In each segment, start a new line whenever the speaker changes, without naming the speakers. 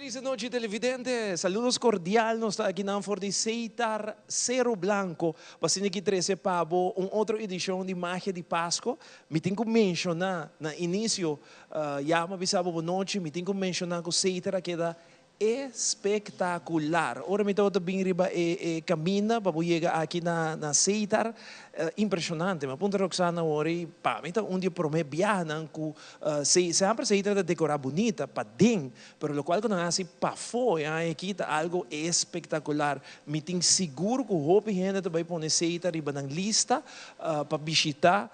Feliz nochi, televidente. Saludos cordial. Nos ta aki for di Setar Cero Blanco. Pa aki trece pa bo un otro edicion di Magia di Pasco. Mi tin cu menciona na inicio, ya mi a bisa bo nochi, mi tin cu menciona cu Setar keda espectacular. Ora mi tabata bin riba e caminda pa yega aki na Setar, impresionante. Ma puntra Roxana ori, pa mi ta un di e prome biahanan cu semper Setar ta decora bunita paden, pero locual cu nan a haci pafo ya aki ta algo espectacular. Mi tin sigur cu hopi hende ta bay pone Setar riba nan lista pa bishita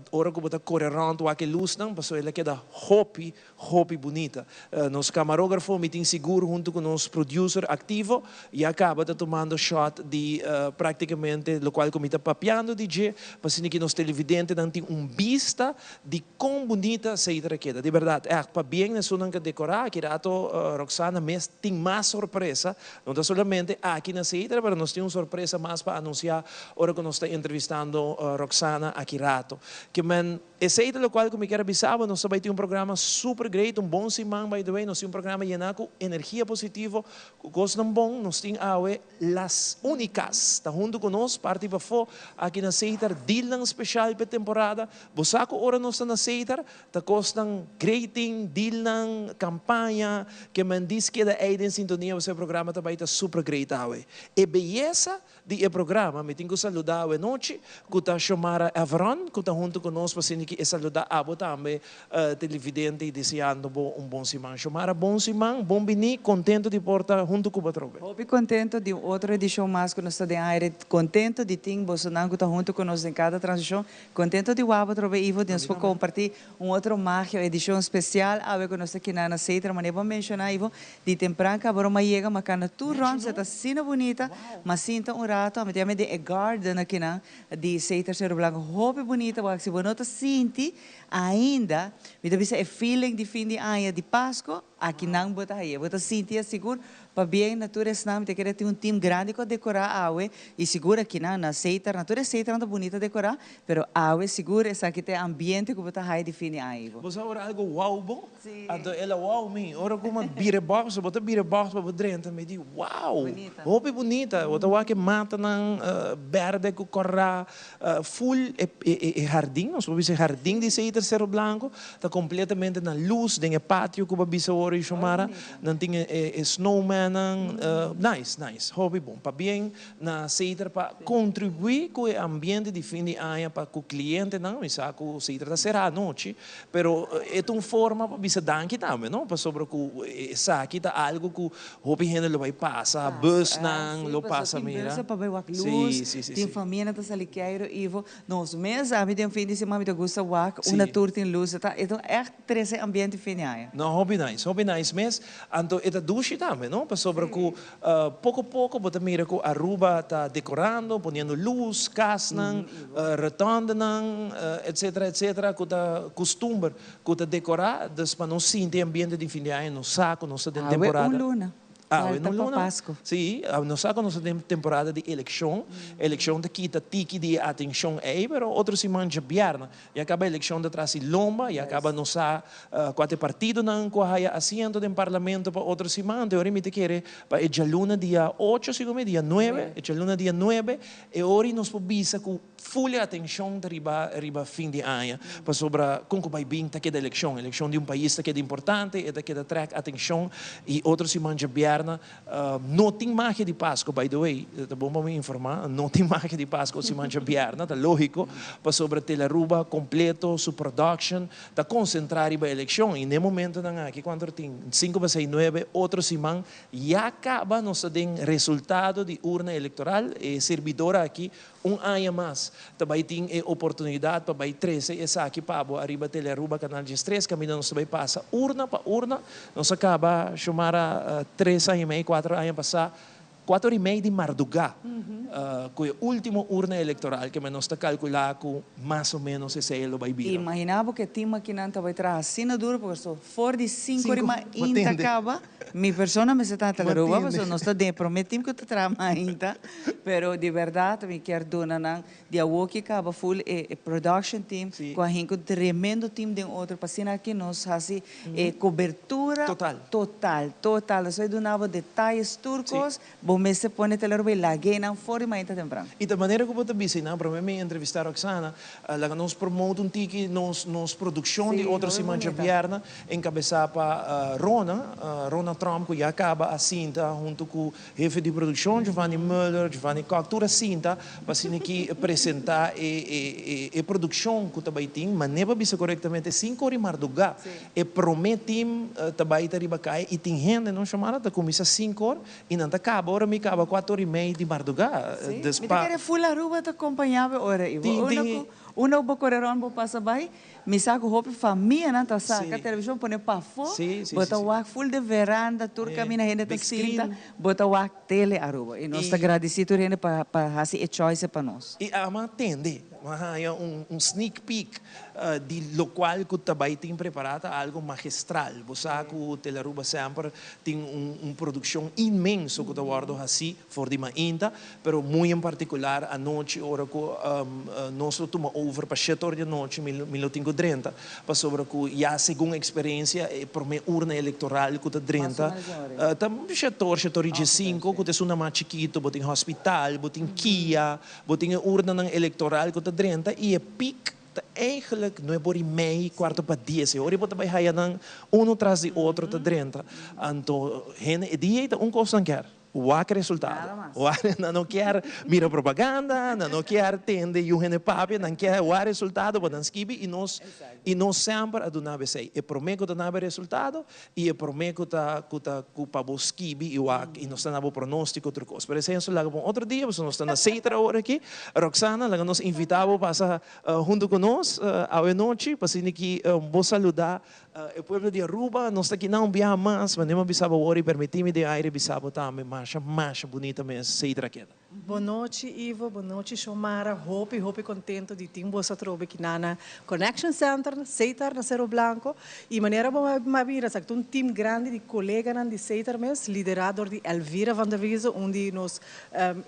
ora cu bo ta core rond wak e luznan, paso el a keda hopi hopi bunita. Nos camarografo, mi tin sigur, hunto cu nos producer activo, ya caba ta tumando shot di practicamente locual cu mi ta papiando di dje, pa cu nos televidentenan tin un bista di con bunita Setar keda. Di berdad, echt, pabien na esunnan cu a decora. Aki rato Roxana mes tin mas sorpresa, no ta solamente aki na Setar, pero nos tin un sorpresa mas pa anuncia ora cu nos ta entrevistando Roxana aki rato. Kiermen, esey ta locual cu mi kier avisa, nos tambe tin un programa super great, un bon siman, by the way, nos tin un programa yena cu energia positivo, cu cosnan bon. Nos tin awe Las Únicas, ta hunto cu nos, parti pafo, aki na Setar, dealnan special pa temporada. Bo sa cu ora nos ta na Setar, ta cosnan great, dealnan, campaña, kiermen djis keda ey den sintonia, e programa tambe ta super great awe. E beyesa di e programa, mi tin cu saluda anochi, cu ta Xiomara Everon, cu ta hunto cu nos, pa cu e saluda abo tambe, televidente, y deseando bo un bon siman. Xiomara, bon siman, bon bini, contento di por ta hunto cu bo atrobe.
Hopi contento di otro edicion mas cu nos ta den aire, contento di tin bosonan cu ta hunto cu nos den cada transmision, contento di wak bo atrobe, Ivo, di nos por comparti un otro magia, edicion especial, awe cu nos aki na Setar. Manera bo a menciona, Ivo, di tempran caba m'a yega, m'a cana tur rond, ta asina bunita, m'a sinta un rato, ami den e garden aki na di Setar Cero Blanco, hopi bunita, wak si bo no ta sinti ainda, mi ta bisa e feeling di fin di aña di Pasco, akinan bo ta haye, bo ta sinti sigur. Pabien na tur esnan, mi ta kere tin un team grandi cu a decora awe, y sigur akinan na Setar, na tur Setar ta bunita decora, pero awe sigur esaki ta e ambiente cu bo ta haya di fin di aña, Ivo.
Bo sa ora algo wow bo?
Si.
Anto el a wow mi. Ora cu m'a bira box, bo ta bira box pa bo drenta, mi di wow.
Bunita.
Hopi bunita. Bo ta wak e matanan berde cu cora, full e jardin, nos por bisa jardin di Setar Cerro Blanco, ta completamente na luz den e patio cu bo a bisa ora, Xiomara. Nan tin e snowman nan, nice, nice, hopi bon. Pabien na Setar pa contribui cu e ambiente di fin di aña pa cu clientenan. Mi sa cu Setar ta cera anochi, pero e ta un forma pa bisa danki tambe, no? Pasobra cu esaki ta algo cu hopi hende lo bay pasa, busnan lo pasa mira.
Tin bus pa bay wak luz, tin famia ta sali keiro, Ivo. Nos mes, ami den fin di siman mi ta gusta wak, unda tur tin luz, ta echt trece ambiente fin di aña.
No, hopi nice, hopi nice mes. Anto e ta dushi tambe, no? Pasobra cu poco poco bo ta mira cu Aruba ta decorando, poniendo luz, casnan, rotondenan, etcetera, etcetera, cu ta custumber cu ta decora, dus pa nos sinti ambiente di fin di aña, nos sa cu nos ta den
Awe
temporada.
Un luna.
Ah,
Falta
un
pa
luna.
Pasco.
Si, nos sa cu nos ta den temporada di eleccion. Eleccion ta kita tiki di atencion ey, pero otro siman diabierna ya caba eleccion ta tras di lomba, ya caba nos sa cua ta e partidonan cu haya asiento den parlamento pa otro siman. Te ora mi ta kere pa e dialuna dia 8, sigur mi, dia 9, e dialuna dia 9, e ora nos por bisa cu full atencion ta riba fin di aña, pasobra con cu bay bin ta keda eleccion. Eleccion di un pais ta keda importante, e ta keda trek atencion, y otro siman diabierna no tin Magia di Pasco, by the way, ta bon pa mi informa, no tin Magia di Pasco siman diabierna, ta logico, pasobra Telearuba completo, su production, ta concentra riba eleccion, y na momentonan aki, cuanto tin 5 pa 6, 9, otro siman, ya caba nos ta den resultado di urna electoral. E servidor aki, un aña mas, tambe tin e oportunidad pa bay 13 esaki pa bo ariba Telearuba Canal 13, caminda nos tambe pasa urna pa urna. Nos a caba, Xiomara, 3 aña y medio, 4 aña pasa. 4:30 di mardugá, ku e último urna elektoral ke men nos ta kalkulá ku mas o ménos esei lo bai bira.
Imaginá bo ku e tim akinan ta bai traha asina duru pasobra so for di 5 ora mainta kaba, mi persona mester ta na Telaruba pasobra nos ta den e promé tim ku ta traha mainta, pero di bèrdat mi kier duna nan Di awoki kaba full e production team ku a hinka un tremendo team den otro pa asina aki nos hasi e kobertura total total nos bai duna bo detayes tur kos bo mester pone teleruba i lag'e nan for di mainta tempran.
I ta manera ku bo ta bisa nan prome mi entrevista Roxana laga nos promote un tiki nos nos produkshon di otro siman djabièrnè enkabesá pa Rona Rona Tromp ku ya kaba a sinta huntu ku Hefe di produkshon, Giovanni Muller, Giovanni Kok, tur a sinta pa asina ki presenta e e produkshon ku ta bai tin. Manera pa bisa korektamente, 5 or di mardugá e promé tim ta bai ta riba kaya i tin hende, no Xiomara, ta kuminsá 5 or i nan ta kaba ora mi kaba 4:30 di mardugá.
Sí, mi ta kere full Aruba ta kompañá bo e ora ei. Bo unda ku unda ku bo kore rònt bo pasa bai, Mi sa ku hopi famianan ta saka televishon pone pafó, bo ta wak ful den veranda, tur kaminda hende ta sinta, bo ta wak Tele Aruba. I nos ta gradisí tur hende pa hasi e choice pa nos.
I ama tende, mi a haña un sneak peek di lokual ku ta bai tin prepará ta algu magistral. Bo sa ku Tele Aruba semper tin un produkshon inmenso ku ta wòrdu hasí for di mainta, pero muy en particular anochi ora cu nos lo tuma over pa shete or di anochi mi lo tin cu drenta, pasobra cu ya segun experiencia e prome urna electoral cu ta drenta ta shete or, shete or y diescinco cu ta esun mas chikito, bo tin hospital, bo tin kia, bo tin e urnanan electoral cu ta drenta y e piek ta eigenlijk 9:30, 9:45, e ora bo ta bay haya nan uno tras di otro ta drenta, anto hende e dia ey ta un cos nan kier. Wak resultado. Wak, nan no kier mira propaganda, nan no kier tende yu hende papia, nan kier wak resultado pa nan skibi i nos i nos semper a duna bo esei. E prome ku ta na bo e resultado i e prome ku ta ku ta ku pa bo skibi i wak i nos ta na bo pronostiko tur kos. Pero esei nos ta laga pa un otro dia pasobra nos ta na Setra awor aki. Roxana, laga nos invita bo pasa huntu ku nos awe nochi pa asina ki bo saluda E pueblo di Aruba, nos ta kinan un biaha mas, ma nem a bisa bo awor y permiti mi den aire bisa bo tambe, masha, masha bunita mes Seidra keda.
Bon nochi Ivo, bon nochi Xiomara, hopi hopi contento di tin boso atrobe kinan na Connection Center, Setar na Cerro Blanco, y manera bo a mira esaki ta un team grandi di coleganan di Setar mes, lidera dor di Elvira van der Wiese, un di nos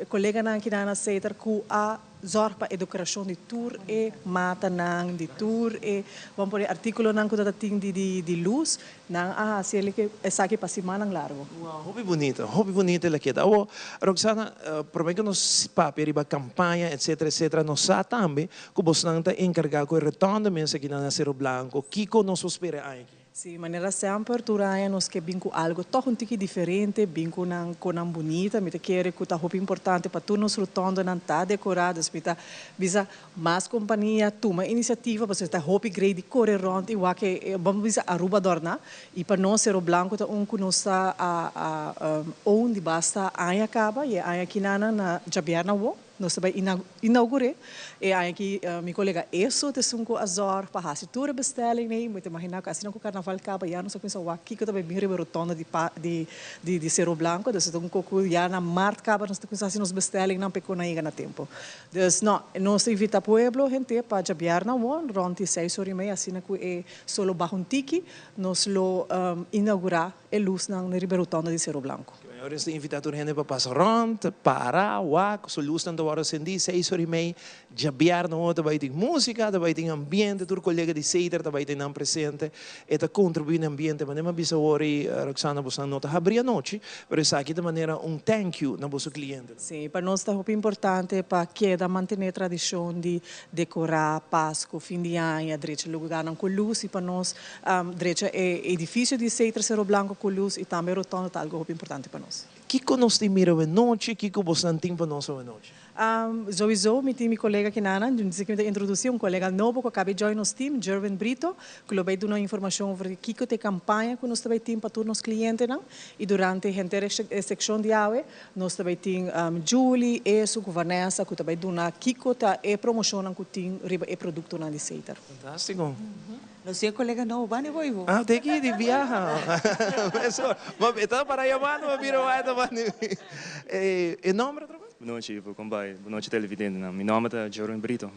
coleganan kinan na Setar cu a Zòrg pa e dekorashon di tur e matanan, di tur e, bon por e artíkulonan ku ta ta tin di di di lus, nan a hasi el ke esaki pa simannan largu.
Wow, hopi bunita, hopi bunita el a keda. Awor, Roxana, promé ku nos papia riba kampaña, etcetera, etcetera, nos sa tambe ku bosnan ta enkargá ku e rotonde mes akinan na Cerro Blanco. Kiko nos por spera e aña aki?
Sí, manera semper tur aña nos ke bin ku algo tòg un tiki diferente, bin ku nan konan bunita. Mi ta kere ku ta hopi importante pa tur nos rotondonan ta dekorá. Dus mi ta bisa mas kompania tuma inisiativa pasobra ta hopi grei di kore rònt i wak e, bo bisa Aruba dòrná. I pa nos Cerro Blanco ta un ku nos ta a a own di basta aña kaba i e aña kinanan na djabièrnè awo. Nos ta bai inaugur'é e aña aki. Mi kolega Eso ta esun ku a zòrg pa hasi tur e bestelling ei. Mi ta imaginá ku asina ku karnaval kaba ya nos a kuminsá wak kiko ta bai bin riba e rotonda di di di Cerro Blanco. Dus e ta un koko ya na mart kaba nos ta kuminsá hasi nos bestellingnan pa e kon a yega na tempu. Dus no, nos ta invitá pueblo henter pa djabièrnè awor rònt di 6:30 asina ku e sol lo baha un tiki nos lo inaugurá e lusnan riba e rotonda di Cerro Blanco.
Ora nos ta invitá tur hende pa pasa rònt, para, wak, su lusnan ta wòrdu sendí, 6:30, djabièrnè ora ta bai tin músika, ta bai tin ambiente, tur kolega di Seter ta bai tin nan presente, e ta kontribuí na ambiente. Manera mi a bisa awor i Roxana, boso no ta habrí anochi, pero esaki ta manera un thank you na boso klientenan.
Sí, pa nos ta hopi importante pa keda mantené tradishon di dekorá Pasku, fin di aña, drecha lugarnan ku lus i pa nos Drecha e edificio di Seiter Cerro Blanco cu luz y tambe rotonda ta algo hopi importante pa nos.
Kico nos tin mira awenochi? Kico bosnan tin pa nos awenochi?
Souiso mi tin mi colega kinanan, mi dici cu mi ta introduci un colega nobo cu a caba di join nos team, Jerwin Brito, cu lo bay duna informacion over di kico ta e campaña cu nos ta bay tin pa tur nos clientenan y durante henter e seccion di awe nos ta bay tin Julie, Esu cu Vanessa cu ta bay duna kico ta e promocionnan cu tin riba e productonan di Seiter.
Fantastico.
Nos tin e colega nobo, bani bo Ivo.
Ah, te ki di biaha. Eso, ma e ta para yamando, ma bira wak e ta. E nomber atrobe?
Bon nochi Ivo, con bai? Bon nochi televidentenan. Mi nomber ta Jerwin Brito.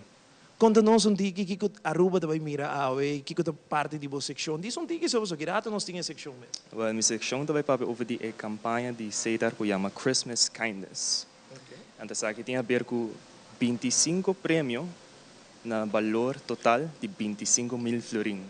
Conta nos un tiki kico Aruba ta bay mira awe, kico ta parti di bo seccion. Dice un tiki sobre esaki, rato nos tin e seccion mes.
Wel, mi seccion ta bay papia over di e campaña di Setar cu yama Christmas Kindness. Anto esaki tin haber cu 25 premio na balor total di 25,000 florin.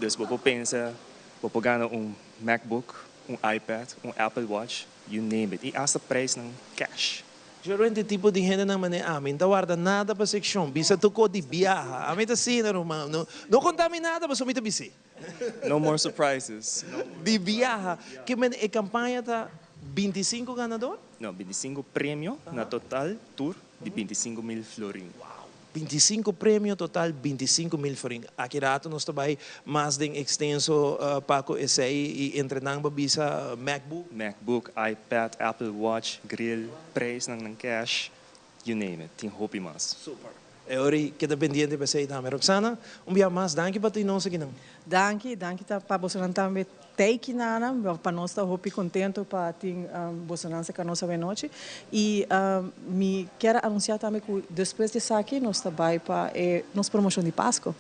Dus bo por pensa, bo por gana un MacBook, un iPad, un Apple Watch, you name it. Y hasta prijsnan cash.
Jerwin ta e tipo di hendenan manera ami no ta warda nada pa seccion, bisa tocó di biaha. Ami ta asina ruman, no no conta mi nada pasobra mi ta bis'é.
No more surprises.
Di biaha. Ke men e campaña ta 25 ganador?
No, 25 premio na total tur di 25,000 florin.
Wow! 25 premio total 25,000 florin. Aki rato nos ta bay mas den extenso pa cu esey y entre nan bo bisa MacBook.
MacBook, iPad, Apple Watch, grill, prijsnan nan cash, you name it. Tin hopi mas.
Super. E ora y keda pendiente pa esey tambe. Roxana, un bia mas danki pa tin nos akinan.
Danki, danki ta pa bosonan tambe tey kinana, pa nos ta hopi contento pa tin bosonan cerca nos awe nochi. Y mi kier a anuncia tambe cu despues di esaki nos ta bay pa e nos promocion di Pasco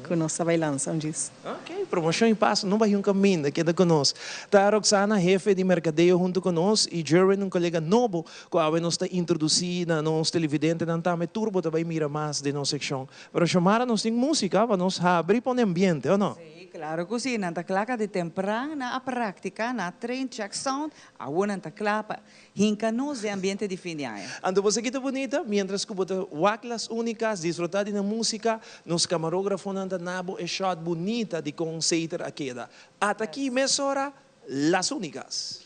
cu nos ta bay lansa un djis.
Ok, promocion y Pasco, no bay un caminda, keda cu nos. Ta Roxana, hefe di mercadeo hunto cu nos y Jerwin, un colega nobo cu awe nos ta introduci na nos televidentenan tambe. Tur bo ta bay mira mas den nos seccion. Pero Xiomara nos tin musica pa nos habri pone ambiente, o no?
Sí, claro cu sí. Nan ta cla ca di tempran nan a practica, nan a train, check sound, awor nan ta cla pa hinca nos den ambiente di fin di aña.
Anto bo sa ki ta bunita? Mientras cu bo ta wak Las Unicas, disfruta di nan musica, nos camarografonan ta na bo e shot bunita di con Seiter a keda. Ata aki mesora, Las Unicas.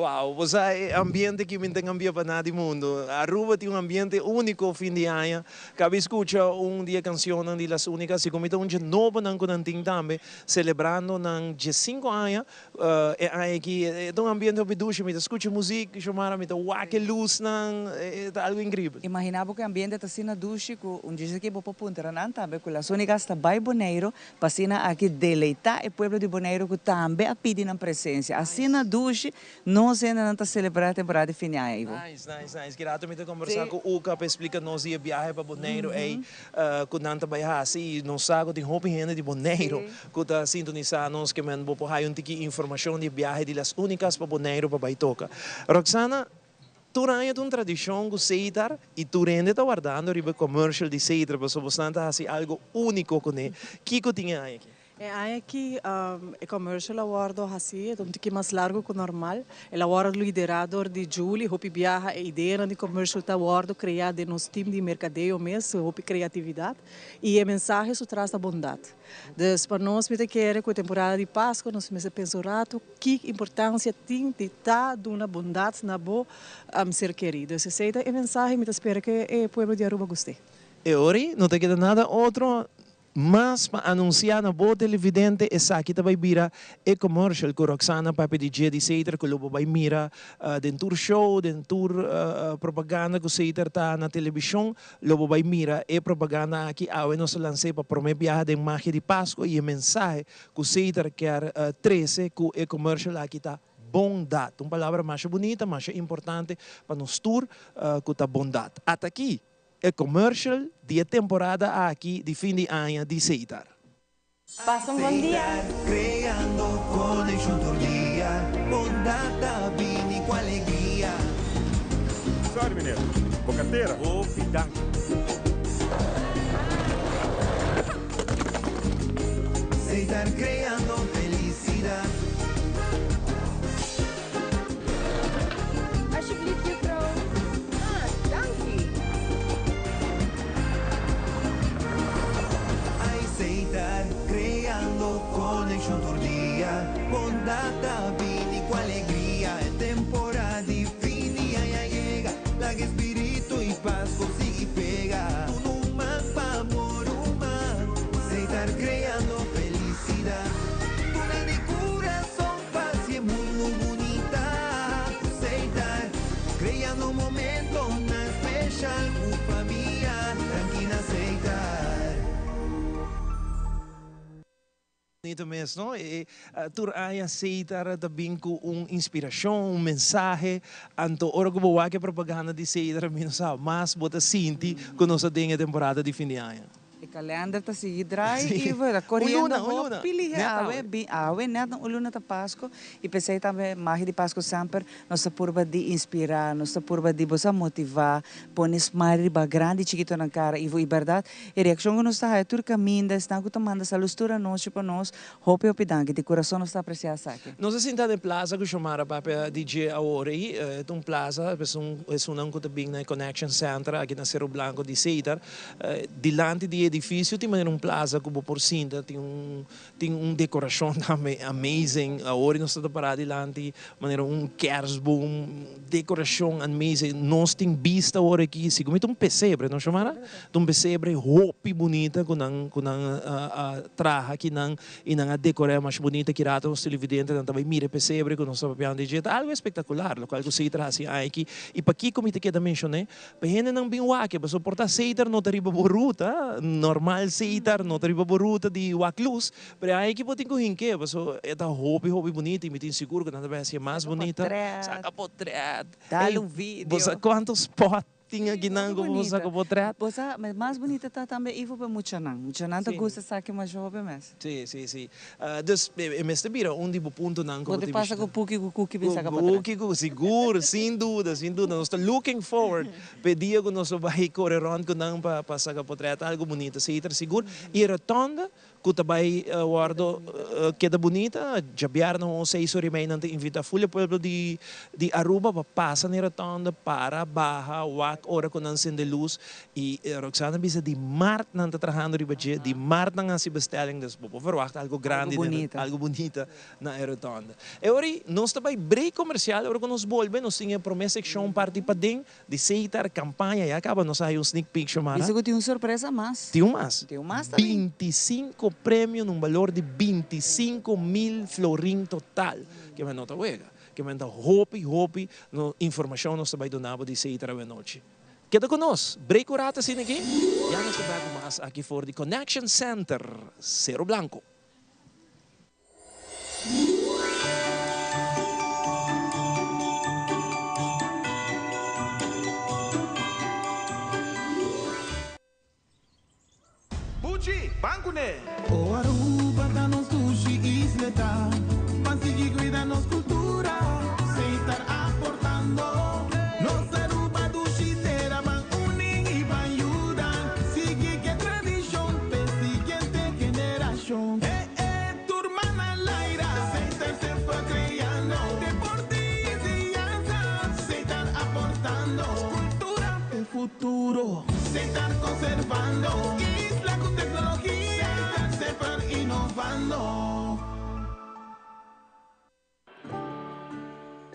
Wow, bo sa e ambiente ki mi ta cambia pa nada di mundo. Aruba tin un ambiente unico fin di aña. Cabe scucha un di e cancionnan di Las Unicas y cu mi ta un dje nobonan cu nan tin tambe celebrando nan diescinco aña. E aña aki e ta un ambiente hopi dushi. Mi ta scucha muziek, Xiomara, mi ta wak e luznan, e ta algo increibel.
Imagina bo cu e ambiente ta asina dushi cu un dje aki bo por puntra nan tambe cu Las Unicas ta bay Boneiro Pa asina aki deleitá e pueblo di Boneiru ku tambe a pidi nan presensia. Asina dushi nos hendenan ta selebrá e temporada di fin di aña, Ivo.
Nice, nice, nice. Ki rato mi ta kombersá ku Uka pa e splika nos di e biahe pa Boneiru ei ku nan ta bai hasi i nos sa ku tin hopi hende di Boneiru ku ta sintonisá nos ke men bo por haya un tiki informashon di e biahe di Las Únicas pa Boneiru pa bai toka. Roxana, Tur aña ta un tradishon ku Seitar i tur hende ta wardando riba e commercial di Seitar pasobra bosnan ta hasi algo úniko kuné. Kiko tin e aña aki?
E aña aki e commercial a wòrdu hasí, e ta un tiki mas largu ku normal. El a wòrdu liderá dor di Julie. Hopi biaha e ideanan di commercial ta wòrdu kreá den nos team di merkadeo mes, hopi kreatividat. I e mensahe su tras ta bondat. Dus pa nos mi ta kere ku e temporada di Pasko nos mester pensa un ratu. Ki importancia tin di ta duna bondad na bo ser keri? Dus esey ta e mensahe, mi ta spera cu e pueblo di Aruba gust'e.
E ora no ta keda nada otro mas pa anuncia na bo televidente esaki ta bay bira e commercial cu Roxana papia di dje di Seiter cu lo bo bay mira den tur show, den tur propaganda cu Seiter ta na television Lo bo bai mira e propaganda aki awe nos a lans'é pa promé biaha den Magia di Pascua i e mensahe ku Seiter kier trese ku e commercial aki ta bondat. Un palabra masha bunita, masha importante pa nos tur ku ta bondat. At'aki e commercial di e temporada aki di fin di aña di Seiter.
Pasa un bon dia.
Setar, creando conexion tur dia, bondad ta bini cu alegria.
Sorry meneer, bo cartera. Hopi danki.
Setar, creando felicidad.
Alsjeblieft juffrouw. Ah, danki.
Ai Setar, creando conexion tur dia. Bondad ta bini cu alegria. E temporada di fin di aña yega. Laga e spiritu y Pasco sigui pega. Duna un man pa bo ruman. Setar, creando felicidad. Duna di curason. Pasi e mundu bunita ku Seitar, kreando momentonan speshal ku famia, danki na Seitar.
Bonito mes no, e tur aña Seitar ta bin ku un inspirashon, un mensahe, anto ora ku bo wak e propaganda di Seitar mi no sa mas bo ta sinti ku nos ta den e temporada di fin di aña.
E kalender ta sigui draai i bo ta koriendo hopi lihe awe, bin awe net un luna ta Pasko i p'esei tambe magia di Pasko semper nos ta purba di inspirá, nos ta purba di bo sa motivá, pone smile riba grandi i chikitonan kara i bo i bèrdat e reakshon ku nos ta haya tur kaminda esnan ku ta manda salus tur anochi pa nos hopi hopi danki di kurason nos ta apresiá esaki.
Nos a sinta den plaza ku Xiomara papia di dje awor ei, e ta un plaza, esunnan ku ta bin na e Connection Center aki na Cerro Blanco di Ceitar. Dilanti di e edifisio tin manera un plaza ku bo por sinta, tin un tin un dekorashon tambe amazing. Awor nos ta ta pará dilanti manera un kerstboom, dekorashon amazing. Nos tin bista awor aki, sigur mi ta un pesebre, no Xiomara? Ta un pesebre hopi bunita ku nan ku nan a traha akinan i nan a dekor'é masha bunita. Ki rato nos televidentenan ta bai mira e pesebre ku nos ta papiando di dje. Ta algu espektakular lokual ku Seiter hasi aki. I pakiko mi ta keda menshon'é? Pa hendenan bin wak e, pasobra por ta Seitar no ta riba bo ruta, normal Seitar no ta riba bo ruta di wak lus, pero e aña aki bo tin ku hink'é, pasobra e ta hopi hopi bunita i mi tin sigur ku nan ta bai hasié mas
Saka
bunita.
potret.
Saka potret.
Dal
Ey,
un video.
bo sa kuantu spot tin
Sí,
akinan
hopi
ku bo
bunita.
saka potret?
Bo sa, mas bunita ta tambe Ivo pa e muchanan. Muchanan ta
Sí.
gusta esaki masha hopi mes.
Sí, sí, sí. Dus e mester bira un di bo puntonan ku
Bo
bo
ta
tin
pasa
bishita.
ku Puki ku Kuki bin
Ku
saka patras.
Puki ku sigur, sin duda, sin duda. Nos ta looking forward pa e dia ku nos lo bai kore rònt ku nan pa pa saka potrèt. Algu bunita, seiter sigur. I e rotonda Ku ta bai wòrdu keda bunita. Djabièrnè un seis ora i mei nan ta invitá ful e pueblo di di Aruba pa pasa na e rotònde, para, baha, wak ora ku nan sende lus. I Roxana a bisa di mart nan ta trahando riba dje, di mart nan hasi bestelling, dus bo por verwagt algu grandi, algu bunita na e rotònde. E ora ei nos ta bai break komersial, ora ku nos bolbe nos tin e promé sekshon parti paden. Di Seitar campaña ya caba nos a haya un sneak peek Xiomara.
Bisa cu tin un sorpresa mas.
Tin un mas.
Tin un mas tambe.
25 premio na un balor di 25,000 florin total. Ke men no ta wega. Ke men ta hopi hopi no informacion nos ta bay duna bo di Seitar awenochi. Keda cu nos. Break un rato asina aki. Ya nos ta bay cu mas aki for di Connection Center Cero Blanco.
Buchi, ban kuné! O Aruba ta nos dushi isleta, ban sigui cuida nos cultura, Setar aportando. Nos Aruba dushi tera, ban uni y ban yuda, sigui ke tradicion p'e siguiente generacion. E e tur man al aire, Setar semper creando, deporte y enseñanza, Setar aportando, cultura p'e futuro, Setar conservando, isla cu tecnologia, Setar semper innovando.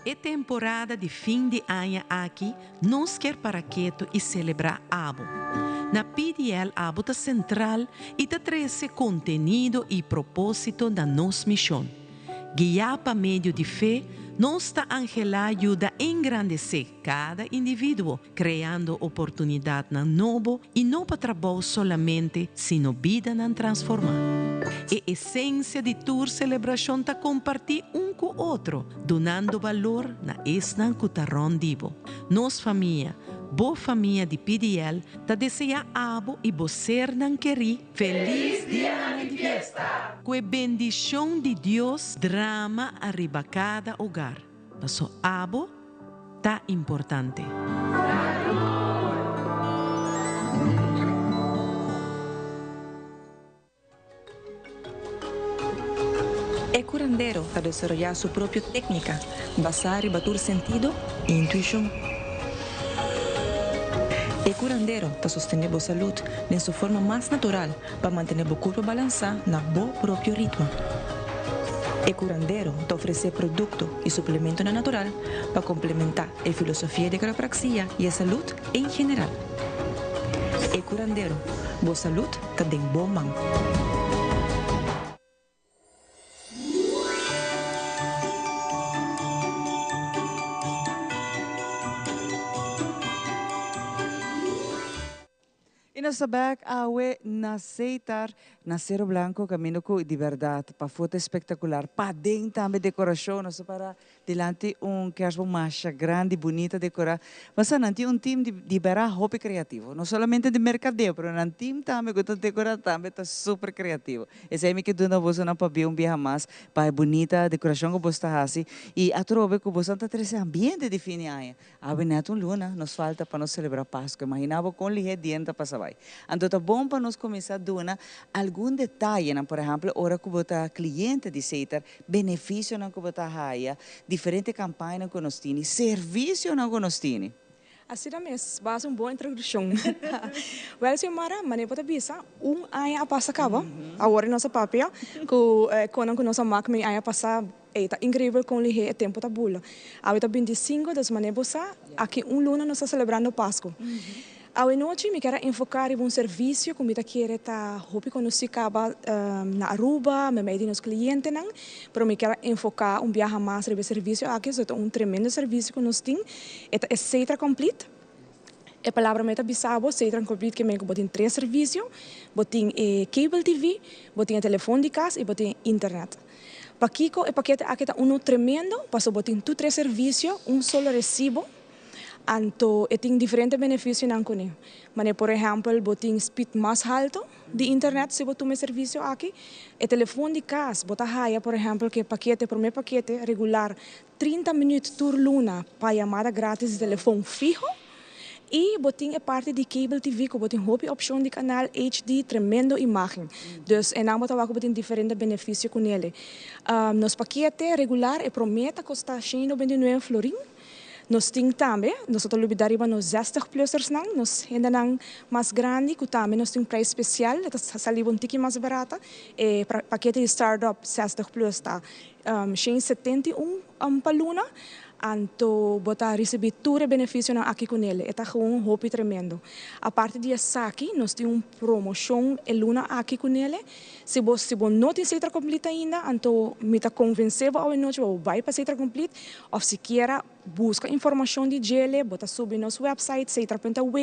E temporada di fin di aña aki nos kier para ketu i selebrá abo. Na PDL abo ta sentral i ta trese kontenido i propósito na nos mishon. Guiá pa medio di fe, nos ta anhelá yuda engrandesé kada individuo, kreando oportunidatnan nobo i no pa trabou solamente sino bidanan transformá. E esensia di tur selebrashon ta kompartí un ku otro, dunando balor na esnan ku ta rònt di bo. Nos famia, bo famia di PDL, ta deseá abo i bo sernan kerí felis dianan di fiesta! Ku e bendishon di Dios drama ariba kada ogar, paso abo ta importante.
E curandero ta desaroyá su propio técnica basá riba tur sentido i intuishon. E curandero ta sostené bo salud den su forma mas natural pa mantené bo kurpa balansá na bo propio ritmo. E kurandero ta ofresé produkto i suplementonan natural pa komplementá e filosofia di kropraksia i e salud en general. E kurandero, bo salud ta den bo man.
I nos ta bek awe na Seitar, na Cero Blanco, caminda cu di berdad pafó ta espectacular, paden tambe decoracion, nos ta para dilanti un kerstboom masha grandi, bunita decora. Basta nan tin un team di di bera hopi creativo, no solamente di mercadeo, pero nan team tambe cu ta decora tambe ta super creativo. Esey mi ke duna bosonan pabia un biaha mas pa e bunita decoracion cu boso ta haci y atrobe cu bosonan ta trece ambiente di fin di aña. Awe net un luna nos falta pa nos celebra Pascua. Imagina bo con lihe dien ta pasa bay. Anto ta bon pa nos cuminsa duna algun detayenan, por ehempel ora cu bo ta cliente di Setar, beneficionan cu bo ta haya, diferente campañanan cu nos tini, servicionan cu nos tini.
Asina mes, bo a haci un bon introduccion. Wel, Xiomara, manera bo ta bisa, un aña a pasa caba. Awor nos a papia cu e conan cu nos a mak mei aña pasa. Ey ta increibel con lihé e tempo ta bula. Awe ta 25, dus manera bo sa, aki un luna nos ta celebrando Pascu. Awe nochi mi kier a enfoca riba un servicio cu mi ta kere ta hopi conoci caba na Aruba, memey di nos clientenan, pero mi kier a enfoca un biaha mas riba e servicio aki, so e ta un tremendo servicio cu nos tin. E ta e Cetra Complete. E palabra mi ta bisa bo, Cetra Complete ke men cu bo tin tres servicio, bo tin e cable TV, bo tin e telefon di cas y bo tin e internet. Pakiko e pakete aki ta unu tremendo? Pasobra bo tin tur tres servisio, un solo resibo, anto e tin diferente benefisionan kuné. Manera por ehèmpel bo tin speed mas haltu di internet si bo tuma e servisio aki. E telefon di kas bo ta haya por ehèmpel ku e pakete, promé pakete regular 30 minüt tur luna pa yamada gratis di telefon fiho. I bo tin e parti di cable TV ku bo tin hopi opshon di kanal HD, tremendo imágen. Dus einan bo ta wak ku bo tin diferente benefisio ku nele. Nos pakete regular e promé ta kosta 199 florin. Nos tin tambe, nos no ta lubidá riba nos 60 plussersnan, nos hendenan mas grandi ku tambe nos tin un prijs spesial, e ta sali bo un tiki mas barata. E pakete di Startup 60 plus ta 171 pa luna. Anto bo ta risibí tur e benefisionan aki ku nele. E ta gewoon hopi tremendo. Aparte di esaki nos tin un promoshon e luna aki ku nele. Si bo si bo no tin Setra Complete ainda, anto mi ta konvensé bo awe nochi pa bo bai pa Setra Complete òf sikiera buska informashon di djele. Bo ta subi nos website setra.aw.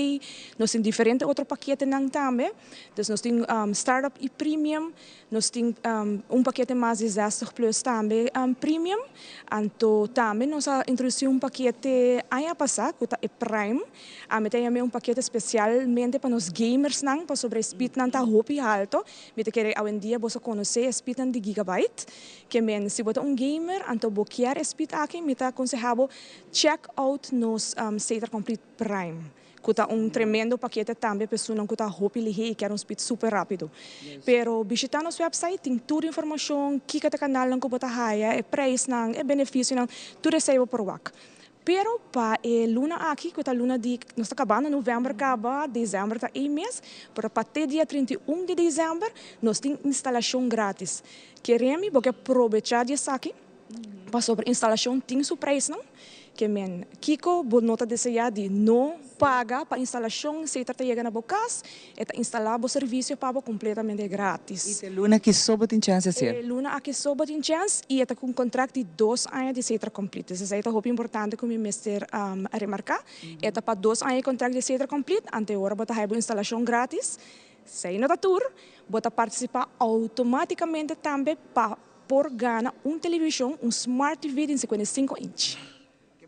Nos tin diferente otro paketenan tambe. Dus nos tin Startup i Premium. Nos tin un pakete mas di 60 plus tambe premium. Anto tambe nos a introdusí un pakete aña pasá ku ta e Prime. Ami ta yam'é un pakete spesialmente pa nos gamersnan pasobra e speednan ta hopi halto. Mi ta kere awendia boso konosé e speednan di gigabyte. Ke men si bo ta un gamer anto bo kier e speed aki mi ta akonsehá bo check out nos Setra Complete Prime. Ku ta un tremendo pakete tambe pa esunnan ku ta hopi lihé i kier un speed super rápido. Pero bishitá nos website tin tur informashon, kiko ta kanalnan ku bo ta haya, e preisnan, e benefisionan, tur esei bo por wak. Pero pa e luna aki ku ta luna di, nos ta kabando novèmber kaba, desèmber ta ei mes, pero pa te dia 31 di desèmber nos tin instalashon grátis. Kere mi bo ke probechá di esaki? Pasobra instalashon tin su preisnan, ke men kiko bo no ta deseá di no paga pa instalashon, setra ta yega na bo kas, e ta instalá bo servisio pa bo kompletamente grátis.
I te luna aki so bo tin chèns hasié?
E luna aki so bo tin chèns i e ta ku un kontrakt di 2 aña di Setra Complete. Dus esei ta hopi importante ku mi mester remarká. E ta pa 2 aña e kontrakt di Setra Complete, ante ora bo ta haya bo instalashon grátis. Esei no ta tur, bo ta partisipá outomátikamente tambe pa por gana un televishon, un Smart TV di 55 inch.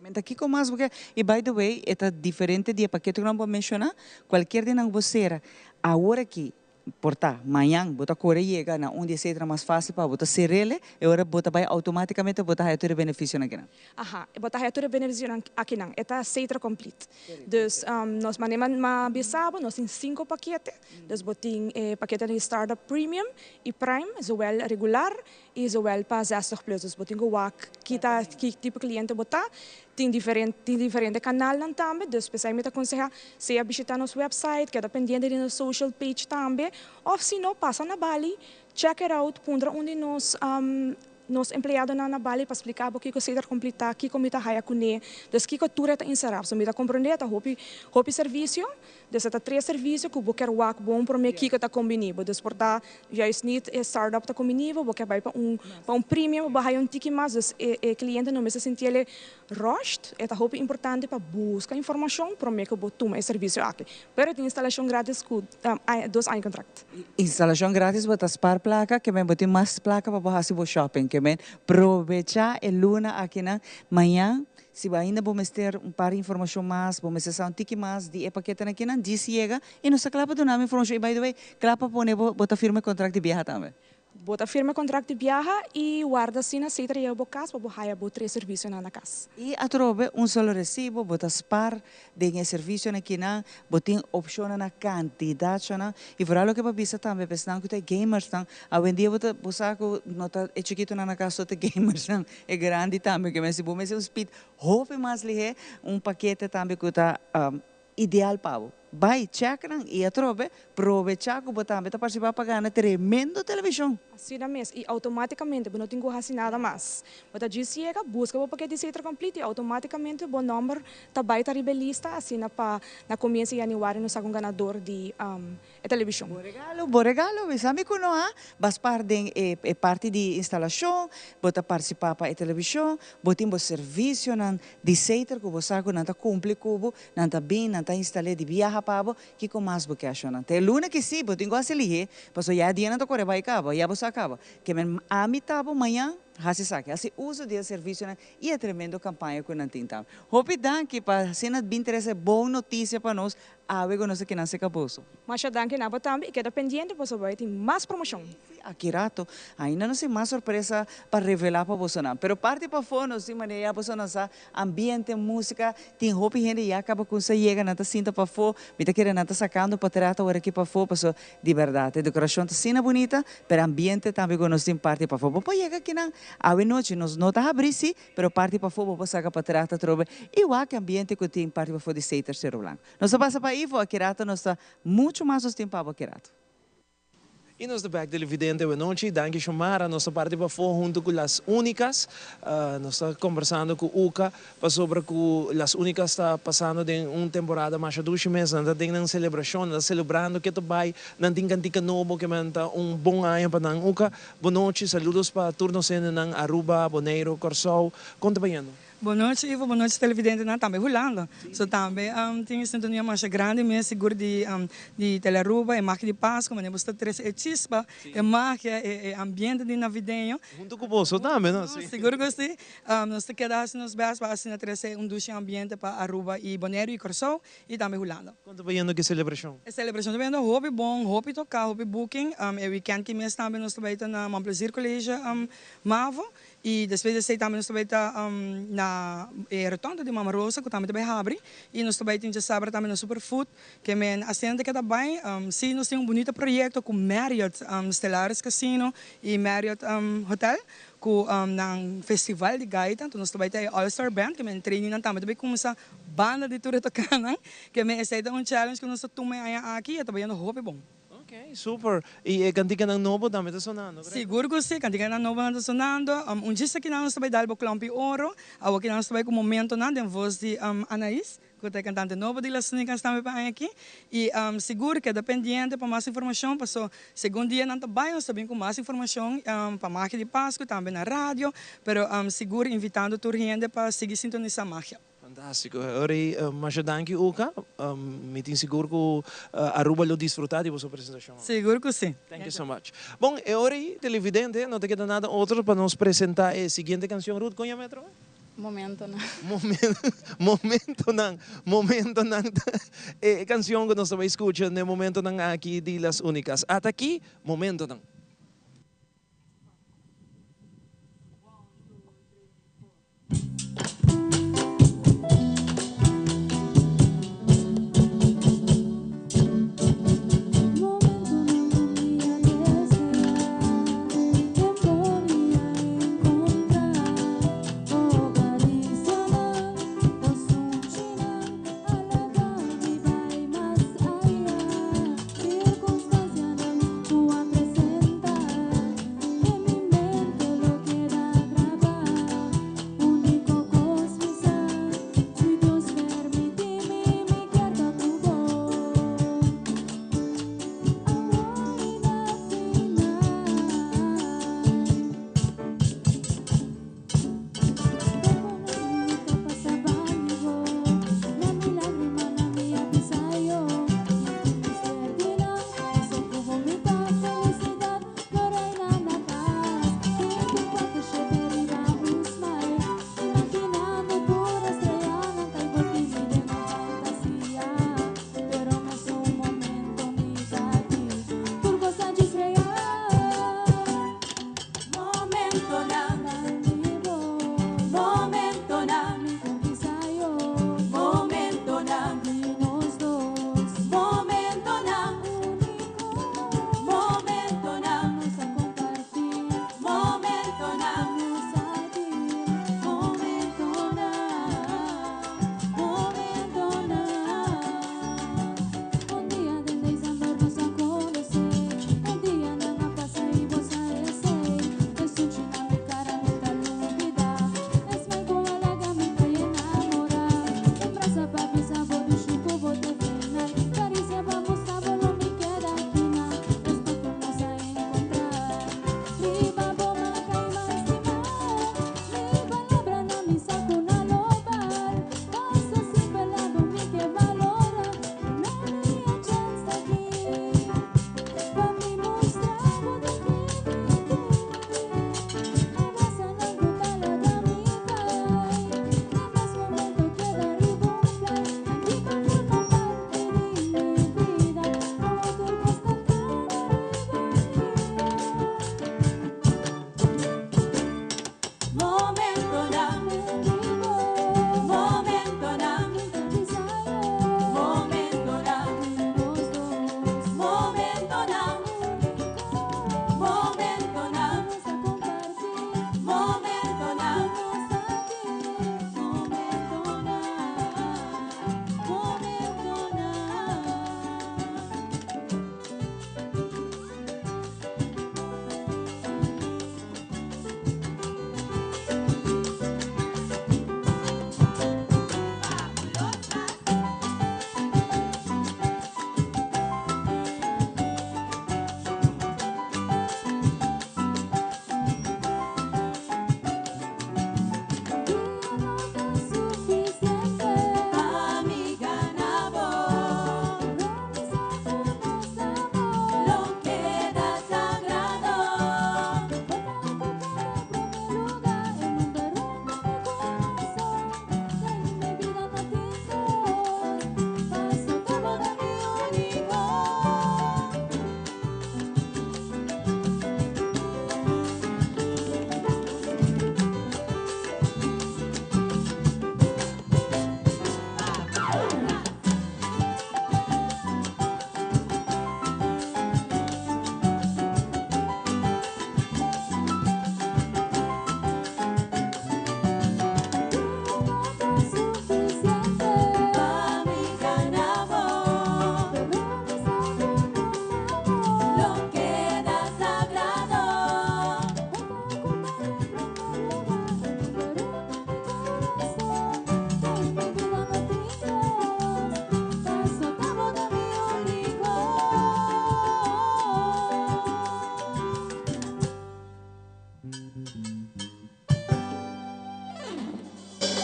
Menta kiko mas bo ke? I by the way, e ta diferente di e pakete ku nan bo a menshoná. Kualkier di nan ku bo sera awor aki, por ta mañan bo ta kore yega na un di e setra mas fásil pa bo ta ser'el e ora bo ta bai outomátikamente bo ta haya tur e benefisionan akinan.
Aha, bo ta haya tur e benefisionan akinan. E ta Setra Complete. Dus nos manera m'a bisa bo, nos tin sinku pakete. Dus bo tin e pakete di Startup Premium i Prime, zowel regular i zowel pa 60 plus. Dus bo tin ku wak ki ta ki tipo kliente bo ta. Tin diferente kanalnan tambe, dus p'esei mi ta konsehá sea bishitá nos website, keda pendiente di nos social page tambe, òf si no pasa na Bali, check it out, puntra un di nos empleadonan na Bali pa splika bo kiko Setra Complete ta, kiko mi ta haya kuné, dus kiko tur e ta enserá. So mi ta komprondé ta hopi hopi servisio, dus e ta tres servisio ku bo kier wak bon promé kiko ta kombiní bo. Dus por ta juist niet e startup ta kombiní bo, bo kier bai pa un premium, bo haya un tiki mas, dus e kliente no mester sinti el rushed. E ta hopi importante pa buska informashon promé ku bo tuma e servisio aki. Pero tin instalashon gratis ku 2 aña kontrakt.
Instalashon gratis, bo ta spar plaka, ke men bo tin mas plaka pa bo hasi bo shopping. Ke men probechá e luna akinan. Mañan, si bo ainda bo mester un par informashon mas, bo mester sa un tiki mas di e paketenan akinan, djis yega i nos ta kla pa duna informashon. I by the way, kla pa pone bo, bo ta firma kontrakt di biaha tambe.
Bo ta firma kontrakt di biaha i warda asina Setra yega bo kas pa bo haya bo tres servisionan na kas.
I atrobe un solo resibo, bo ta spar den e servisionan akinan, bo tin opshonnan na kantidatnan i vooral loke bo a bisa tambe pa esnan ku ta e gamersnan. Awendia bo ta bo sa ku no ta e chikitonan na kas so ta gamersnan, e grandi tambe ke men si bo mester un speed hopi mas lihé, un pakete tambe ku ta ideal pa bo. Bai check nan i atrobe probechá ku bo tambe ta partisipá pa gana tremendo televishon.
Asina mes i outomátikamente bo no tin ku hasi nada mas. Bo ta djis yega, buska bo pakete di Setra Complete i outomátikamente bo nòmber ta bai ta riba e lista asina pa na komienso di yanüari nos saka un ganador di e televishon.
Bo regalo, bo regalo, bisa mi ku no a bo a spar den e parti di instalashon, bo ta partisipá pa e televishon, bo tin bo servisionan di Setra ku bo sa ku nan ta kumpli ku bo, nan ta bin, nan ta instal'é di biaha pa bo, kiko mas bo ke ashonnan? Te luna ki si, bo tin ku hasi lihé, pasobra ya e dianan ta kore bai kaba, ya bo sa kaba. Ke men ami ta bo mañan. Hasi esaki, hasi uso di e servisionan i e tremendo kampaña ku nan tin tambe. Hopi danki pa asina bin trese bon notisia pa nos awe ku nos a kinan seka boso.
Masha danki na bo tambe i keda pendiente pasobra bai tin mas promoshon.
Sí, aki rato ainda nos tin mas sorpresa pa revelá pa bosonan. Pero parti pafó nos tin manera ya bosonan sa ambiente, músika, tin hopi hende ya kaba kunsa yega, nan ta sinta pafó, mi ta kere nan ta sakando potrèt awor aki pafó pasobra Di berdad, e decoracion ta asina bunita, pero ambiente tambe cu nos tin parti pafó. Bo por yega akinan awe nochi, nos no ta habri si, pero parti pafó bo por saca patras atrobe y wak e ambiente cu tin parti pafó di Seter Cerro Blanco. Nos ta pasa pa Ivo aki rato, nos ta mucho mas nos tin pa bo aki rato.
Y nos ta bek televidente awe nochi. Danki Xiomara, nos ta parti pafó hunto cu Las Unicas. Nos ta conversando cu Uka. Pasobra ku Las Únicas ta pasando den un temporada masha dushi mes, nan ta den nan selebrashon, nan ta selebrando ke ta bai, nan tin kantika nobo ke men ta un bon aña pa nan. Uka, bo nochi, saludos pa tur nos hendenan Aruba, Boneiru, Kòrsou. Kon ta bayendo?
Bo nochi Ivo, bo nochi televidentenan, tambe Hulanda. So tambe tin e sintonia masha grandi mes sigur di di Telearuba, e magia di Pasco, manera bo sta trese e chispa, e magia, e ambiente di navideño.
Hunto ku boso tambe, no?
Sigur ku si. Nos ta keda hasi nos best pa asina trese un dushi ambiente pa Aruba y Boneiru y Kòrsou y tambe Hulanda.
Kon ta bayendo ku e selebrashon?
E selebrashon ta bayendo hopi bon, hopi toká, hopi booking. E weekend ki mes tambe nos ta bai ta na Mon Plaisir College Mavo y despues di esei tambe nos ta bai ta na e rotonda di Mama Rosa ku tambe ta bai habri y nos ta bai tin djasabra tambe na Super Food ke men asina ta keda bai. Si nos tin un bunita proyekto ku Marriott Stellaris Casino y Marriott Hotel Ku nan festival di gaita, anto nos ta bai ta e All Star Band, ke men trainingnan tambe ta bai kuminsá banda di tur e tokánan, ke men esei ta un challenge ku nos ta tuma e aña aki i e ta bayendo hopi bon.
Ok, super. I e kantikanan nobo tambe ta sonando, korekto?
Sigur ku si, kantikanan nobonan ta sonando. Un djis akinan nos ta bai dal bo klòmpi oro, awor kinan nos ta bai ku momentonan den vos di Anaís. Cu ta e cantante nobo di Las Únicas tambe pa aña aki y sigur keda pendiente pa mas informacion paso segun dianan ta bay nos ta bin cu mas informacion pa Magia di Pascu tambe na radio pero sigur invitando tur hende pa sigui sintonisa Magia.
Fantastico. Ora masha danki Uka. Mi tin sigur cu Aruba lo disfruta di boso presentacion.
Sigur cu si.
Thank you so much. Bon, e ora ey televidente no ta keda nada otro pa nos presenta e siguiente cancion. Ruth, con yama e trobe?
Momentonan.
Momentonan, momentonan ta e cancion cu nos ta bay scucha n'e momentonan aki di Las Unicas. Ata aki, Momentonan.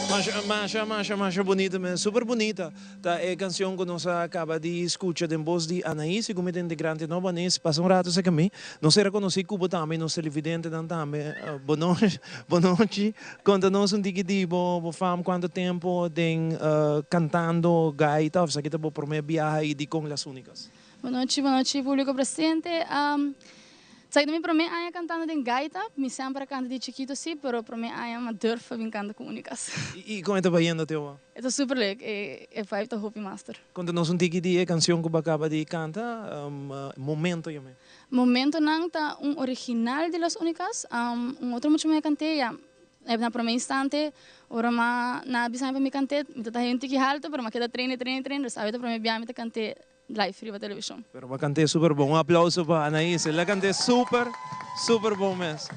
Masha, masha, masha, masha bunita mes. Super bunita ta e cancion cu nos a caba di scucha den bos di Anaís y cu mi ta integrante nobo. Anaís, pasa un rato cerca mi. Nos era conoci cu bo tambe y nos televidentenan tambe. Bonochi, bonochi. Conta nos un tiki di bo, bo fam, cuanto tempo den cantando gaita of esaki ta bo prome biaha y dicon Las Unicas?
Bonochi, bonochi publico presente. Esaki ta mi prome aña cantando den gaita. Mi semper a canta di chikito si, pero prome aña mi a durf a bin canta cu Unicas.
Y con e ta bayendo te awo?
E ta super leuk, e vibe ta hopi master.
Conta nos un tiki di e cancion cu bo a caba di canta, Momento yam'e.
Momentonan ta un original di Las Unicas, un otro mucha mi a cant'e ya na prome instante ora mi a bisa mi pa mi cant'e mi ta ta haña un tiki halto pero mi a keda train train train dus awe ta prome bia mi ta cant'e live riba televishon.
Pero bo a cant'e super bon. Un aplauso pa Anaís. El a cant'e super, super bon mes.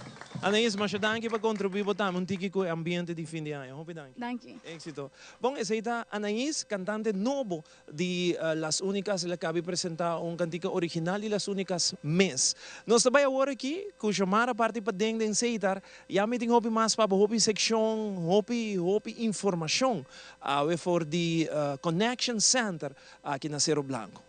Anaís, masha danki pa contribui bo tambe un tiki cu e ambiente di fin di aña. Hopi danki.
Danki.
Exito. Bon, esey ta Anaís, cantante nobo di Las Unicas. El a cabi presenta un cantica original di Las Unicas mes. Nos ta bay awor aki cu Xiomara parti paden den Seitar. Ya mi tin hopi mas pa bo, hopi seccion, hopi, hopi informacion awe for di Connection Center aki na Cerro Blanco.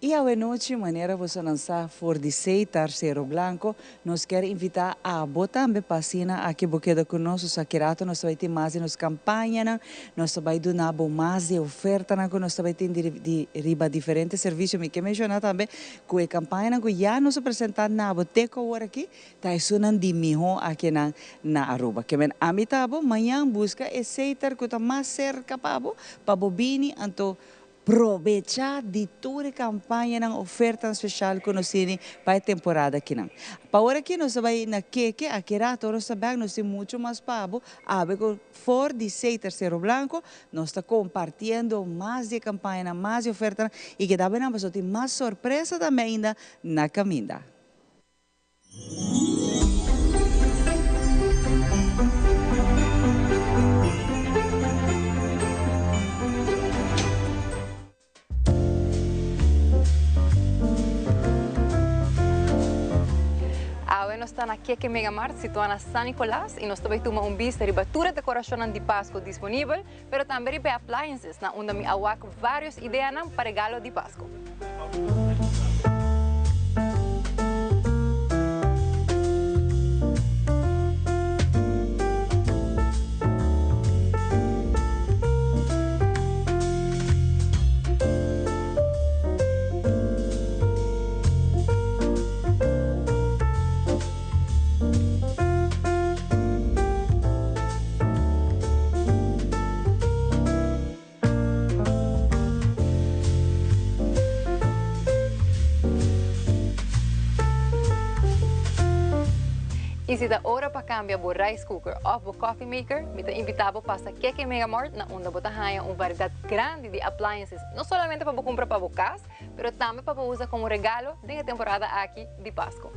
I awenochi, manera boso nan sa for di Seitar Cerro Blanco, nos kier invita abo tambe pa asina aki bo keda cu nos, nos aki rato nos ta bay tin mas di nos campañanan, nos ta bay duna bo mas di e ofertanan cu nos ta bay tin di riba diferente servicio. Mi ke menciona tambe cu e campañanan cu ya nos a presenta na bo te cu awor aki, Ta esunnan di mihó akinan na Aruba. Ke men ami ta bo, mañan buska e seter ku ta mas serka pa bo, pa bo bini anto probechá di tur e kampañanan, ofertanan speshal ku nos tini pa e temporada akinan. Pa ora aki nos ta bai na keke, aki rato ora nos ta bèk nos tin muchu mas pa bo, awe ku for di seter Cerro Blanco nos ta kompartiendo mas di e kampañanan, mas di e ofertanan i keda bo nan pasobra tin mas sorpresa tambe ainda na kaminda.
Awe nos ta na Keke Mega Mart situá na San Nicolas i nos ta bai tuma un bista riba tur e dekorashonnan di Pasku disponibel, pero tambe riba e appliances na unda mi a wak varios ideanan pa regalo di Pasku. Y si ta ora pa cambia bo rice cooker of bo coffee maker, mi ta invita bo pasa Keke Mega Mart na unda bo ta haya un variedad grandi di appliances, no solamente pa bo cumpra pa bo cas, pero tambe pa bo usa como regalo den e temporada aki di Pasco.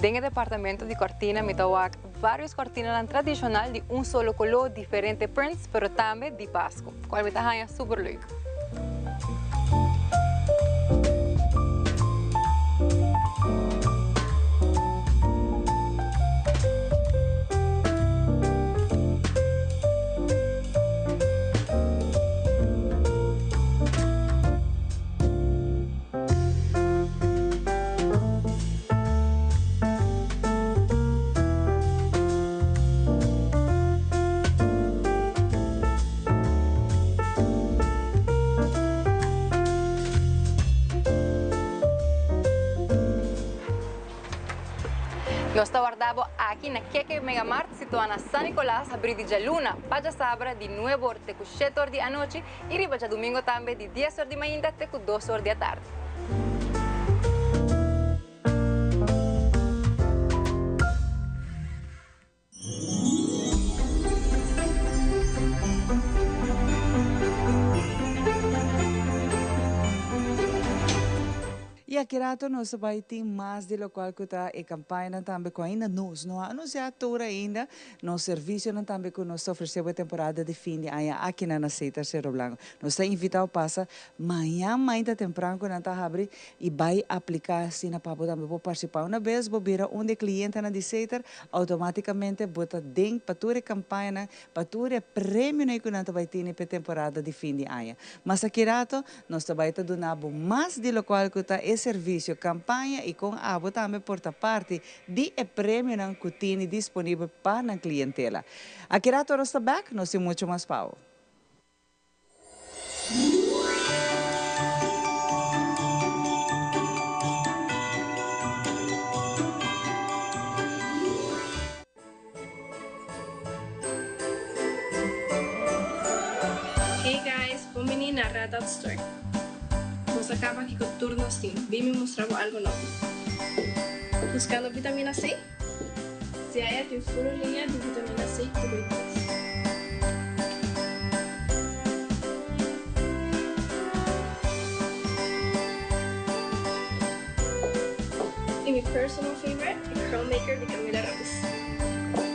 Den e departamento di cortina mi ta wak varios cortinanan tradicional di un solo color, diferente prints, pero tambe di Pascu, cual mi ta haña super leuk. Nos ta warda bo aki na Keke Megamart situá na San Nicolas habrí di djaluna pa djasabra di nuebe or te ku shete or di anochi i riba djadumingo tambe di dies or di mainta te ku dos or di atardi.
Y aki rato nos ta bay tin mas di locual cu ta e campañanan tambe cu ainda nos no a anuncia tur ainda, nos servicionan tambe cu nos ta ofrece bo e temporada di fin di aña aki na Nasetar Cerro Blanco. Nos ta invita bo pasa mañan mainta tempran cu nan ta habri y bay aplica asina pa bo tambe por participa. Una bes bo bira un di e clientenan di Setar, Automáticamente bo ta den pa tur e campañanan, pa tur e premionan cu nan ta bay tene p'e temporada di fin di aña. Mas aki rato nos ta bay ta duna bo mas di locual cu ta e servicio, campaña y con abo tambe por ta parti di e premionan cu tene disponibel pa nan clientela. Aki rato nos ta back, nos tin mucho mas pa bo.
Hey guys, bon bini na Red Dot Store. Nos a caba aki cu tur nos tin. Bin mi mustra bo algo nobo. Buscando vitamina C? Si aya tin furu liña di vitamina C ku B tres. I mi personal favorite, e curl maker di Camila Rose.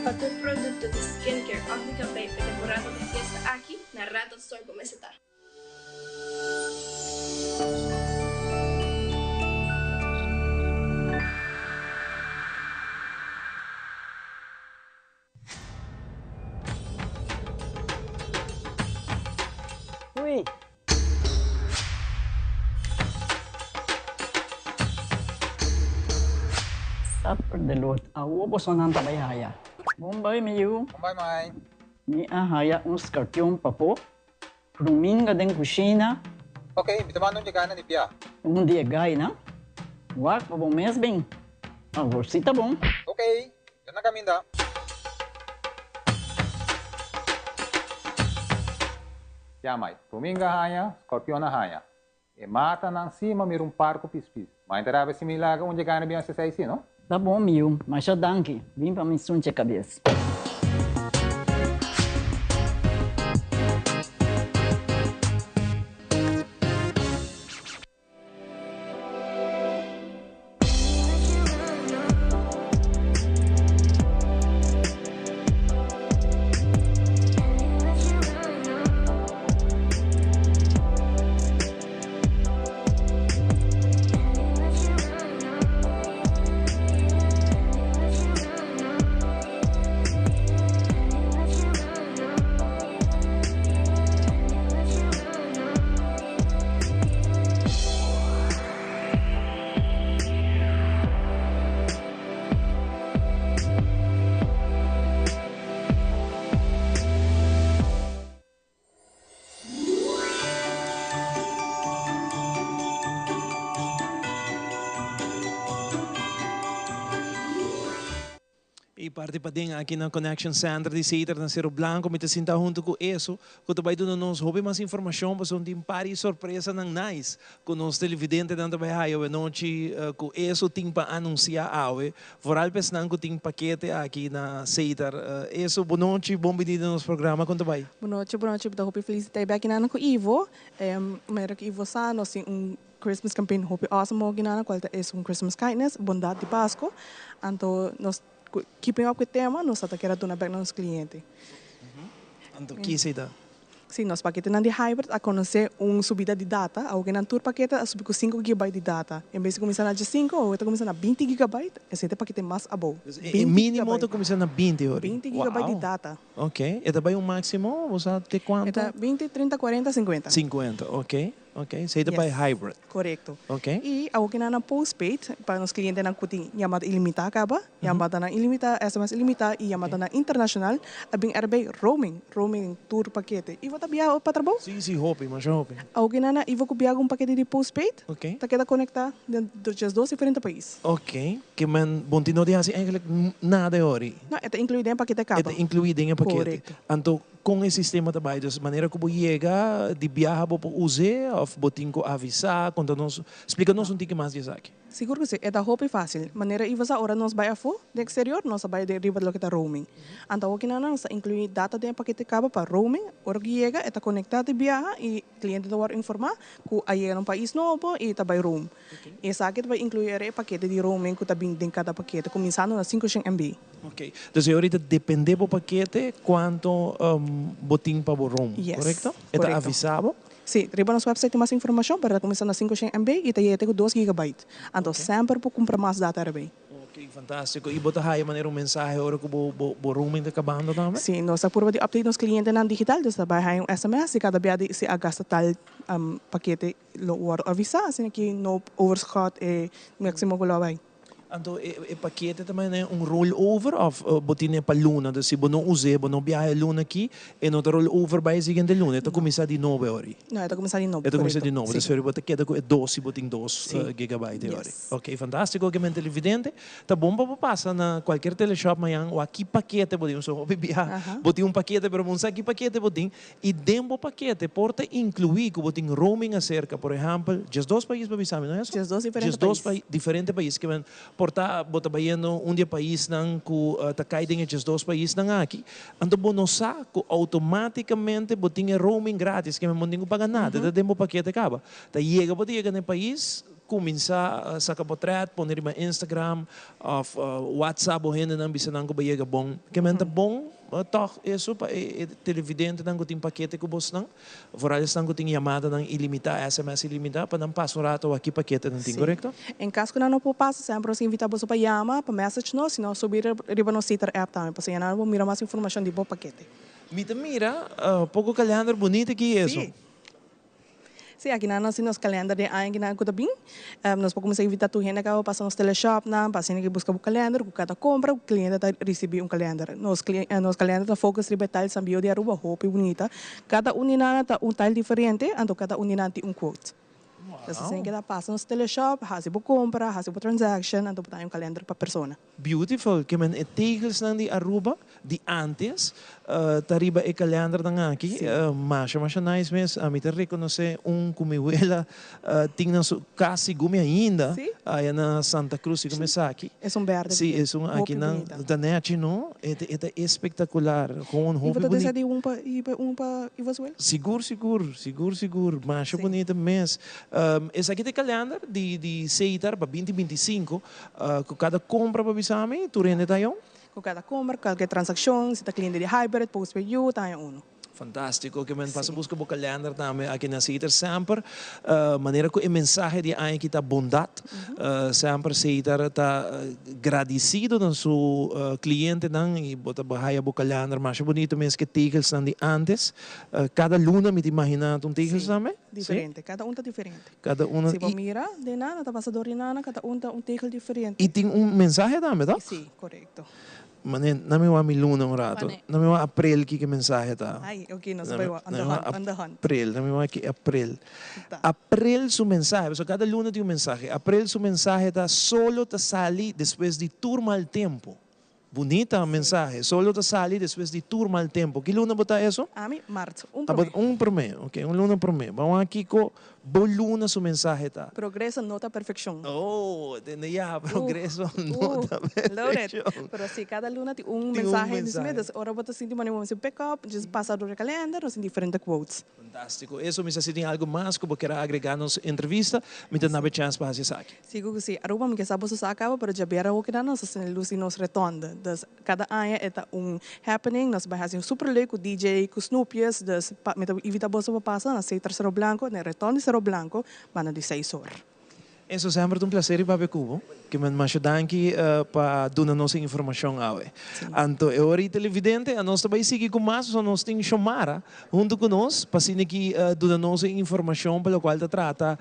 Pa tur produkto di skincare òf di kabei pa e temporada di fiesta aki, na Red Dot Store bo mester ta.
Ui. Supper de lot. Awo bosonan ta bai haya. Bon bai mi yu.
Bon bai mai.
Mi a haya un skarpion papo. Ruminga den kushina.
Ok, mi ta manda un dje na di pia.
Un di e gainan. Wak pa bo mes bin. Awor si ta bon.
Ok, yo na kaminda. Ya mai, ruminga haña, skorpion a haña. E matanan si ma mira un par ku pispis. Ma e ta rabia si mi laga un dje gaina bin hasi esei si, no?
Ta bon mi yu, masha danki. Bin pa mi sunche kabes.
E parti paden aki na Connection Center di Cedar na Cerro Blanco mi ta sinta hunto cu Eso cu ta bay duna nos hopi mas informacion pasobra tin par di sorpresanan nice cu nos televidentenan ta bay haya awe nochi cu Eso tin pa anuncia awe Vooral pa esnan ku tin pakete aki na Setar. Eso, bon nochi, bon bini den nos programa. Kon ta bai?
Bon nochi, bon nochi. Mi ta hopi felis di ta bek akinan ku Ivo. Manera ku Ivo sa, nos tin un Christmas campaign hopi awesome akinan, kual ta es un Christmas Kindness, Bondat di Pasku. Anto nos keeping up ku e tema, nos ta kere duna bek na nos kliente.
Anto kisa ta?
Sí, nos paketenan di Hybrid a konosé un subida di data. Awoke nan tur pakete a subi ku sinku gigabyte di data. En bes di kuminsá na diesinku, awoke ta kuminsá na binti gigabyte. Esei ta e pakete mas abou.
E mínimo ta kuminsá na binti hori?
Binti gigabyte di data.
Oké. E ta bai un máksimo? Bo sa te kuantu?
E ta binti, trinta, kuarenta, sinkuenta.
Sinkuenta, oké. Ok, esey ta pa e hybrid.
Korekto.
Ok.
I awor ki nan na postpaid, pa nos klientenan ku tin yamada ilimitá kaba, yamadanan ilimitá, sms ilimitá i yamadanan internashonal, a bin erbij roaming, roaming tur pakete. Ivo ta biaha pa trabou?
Si, si, hopi, masha hopi.
Awor ki nan na Ivo ku biaha ku un pakete di postpaid,
Ok.
ta keda konektá den djesdos diferente pais.
Ok, ke men bon tin no di hasi eigenlijk nada e ora ei.
No, e ta inkluí den e pakete kaba.
E ta inkluí den e pakete.
Korekto.
Anto Kon e sistema ta bai? Dus manera ku bo yega di biaha bo por us'é òf bo tin ku avisá? Konta nos, splika nos un tiki mas di esaki.
Sigur ku si, e ta hopi fásil. Manera i bo sa ora nos bai afó den eksterior nos ta bai den riba loke ta roaming. Anto awor kinan nos ta inkluí data den e pakete kaba pa roaming. Ora ku yega e ta konektá di biaha i kliente ta wòrdu informá ku a yega na un pais nobo i ta bai roam. Esaki ta bai inkluí e pakete di roaming ku ta bin den kada pakete kuminsando na 500 MB.
Ok, dus e ora ta depende bo pakete cuanto bo tin pa bo room,
Yes,
correcto? E ta
correcto.
avisa bo?
Sí, riba nos website tin mas informacion, pero ta cuminsa na 500 MB y ta yega te cu 2 gigabyte. Anto semper por cumpra mas data erbij.
Ok, fantastico. Y bo ta haya manera un mensahe ora cu bo bo rooming ta cabando tambe?
Sí, nos ta purba di update nos clientenan digital, dus ta bay haya un sms di cada bia di si a gasta tal pakete lo wordo avisa, asina ki no overschat e maximo cu lo a bay.
Anto e pakete ta mane un roll over of bo tine pa luna? Dus si bo no us'é, bo no biaha e luna aki, e no ta roll over bai e siguiente luna, e ta kuminsá di nobo e ora ei.
No, e ta kuminsá di nobo,
E ta kuminsá di
korekto.
nobo.
Sí.
Dus ora bo ta keda ku e dos si bo tin dos gigabyte e ora ei.
Yes.
Ok, fantástiko, ke men televidente. Ta bon pa bo pasa na kualkier teleshop mañan wak ki pakete bo tin. So hopi biaha bo tin un pakete pero bo no sa ki pakete bo tin. I den bo pakete por ta inkluí ku bo tin roaming aserka, por ehèmpel, djesdos pais bo bisa mi, no eso?
Djesdos diferente
Djesdos
pais.
diferente pais ke men por ta bo ta bayendo un di e paisnan ku ta kai den e djesdos paisnan aki, anto bo no sa ku outomátikamente bo tin e roaming gratis, ke men bo no tin ku paga nada, e ta den bo pakete kaba. Ta yega bo ta yega na e pais, kuminsá saka potrèt, pone riba Instagram òf WhatsApp bo hendenan bisa nan ku bo yega bon. Ke men ta bon. Tòg eso pa e televidentenan ku tin pakete ku bosnan, vooral esnan ku tin yamadanan ilimitá, sms ilimitá, pa nan pasa un rato wak ki pakete nan tin, korekto?
Sí. En kas ku nan no por pasa, semper nos invitá boso pa yama, pa message nos, si no subi riba nos Seater app tambe, pasobra nan lo por mira mas informashon di bo pakete.
Mi ta mira poko kalender bunita ki eso.
Sí. Sí, akinan nos tin nos kalender den aña kinan ku ta bin. Nos por kuminsá invitá tur hende kaba pasa nos teleshopnan, pa asina ke buska bo kalender, ku kada kompra ku kliente ta risibí un kalender. Nos nos kalender ta focus riba e tal San Bio di Aruba, hopi bunita. Kada un di nan ta un tal diferente, anto kada un di nan tin un quote. Entonces asina ke ta pasa nos teleshop, hasi bo kompra, hasi bo transaction, anto bo ta haña un kalender pa persona.
Beautiful, ke men e tegelsnan di Aruba di antes ta riba e kalendernan aki. Masha masha nice mes. Ami ta rekonosé un ku mi wela tin na su kas sigun mi ainda aya na Santa Cruz sigun mi esaki.
Esun berde.
Si, esun aki nan ta nechi no. E ta espektakular. Gewoon hopi
bunita. I bo ta desea di un pa un pa Ivo su wela?
Sigur sigur, sigur sigur. Masha bunita mes. Esaki ta e kalender di Seitar pa binti 25. Ku kada kompra pa bisa mi, tur hende ta haña un?
Ku kada kompra, kualke transakshon, si ta kliente di Hybrid, Postpaid You, ta haña unu.
Fantástiko, ke men pasa buska bo kalender tambe aki na Seater semper. Manera ku e mensahe di aña aki ta bondat, semper Seater ta gradisido na su klientenan i bo ta haya bo kalender masha bunito mes ke tegelsnan di antes. Kada luna mi ta imaginá ta un tegels tambe?
Si, diferente, kada un ta diferente.
Kada uno
Si bo
i.
mira den nan, nan ta pasa dor di nan, kada un ta un tegel diferente.
I tin un mensahe tambe, toch?
Si, korekto.
Mane, nan mi wak mi luna un rato.
Mane.
Nan mi wak aprel kiko e mensahe ta.
Ai, oké, nos ta bai wak on the hunt, on the hunt.
Aprel, nan mi wak ki aprel.
Ta.
Aprel su mensahe, pasobra kada luna tin un mensahe. Aprel su mensahe ta, Solo ta sali despues di tur mal tempu. Bunita mensahe. Solo ta sali despues di tur mal tempo. Ki luna bo ta eso?
Ami, mart. Un promé.
Un promé, ok. Un luna promé. Ban wak kiko bo luna su mensahe ta.
Progreso no ta perfekshon.
Oh, tende ya. Progreso no ta perfekshon.
Loaded. Pero si, kada luna tin un mensahe. Dus ora bo ta sinti manera bo mester pick up, just pasa door e kalender, nos tin diferente quotes.
Fantástiko. Eso mi sa si tin algu mas ku bo kier a agregá nos entrevista, mi ta nab'e chèns pa hasi esaki.
Sigur ku si. Aruba mi ke sa boso sa kaba, pero djabiera hopi nan nos a sende lus di nos retonde. Dus kada aña e ta un happening, nos bai hasi un super leuk ku DJ, ku snoepjes, dus pa mi ta invita boso pa pasa na Setar Cerro Blanco, na e retonde di Cerro Blanco, banda di seis or.
Enzo semper ta un placer di papia cu bo. Ke men masha danki pa duna nos e informacion awe. Anto e ora y televidente anos ta bay sigui cu mas pasobra nos tin Shomara hunto cu nos pa asina ki duna nos e informacion pa locual ta trata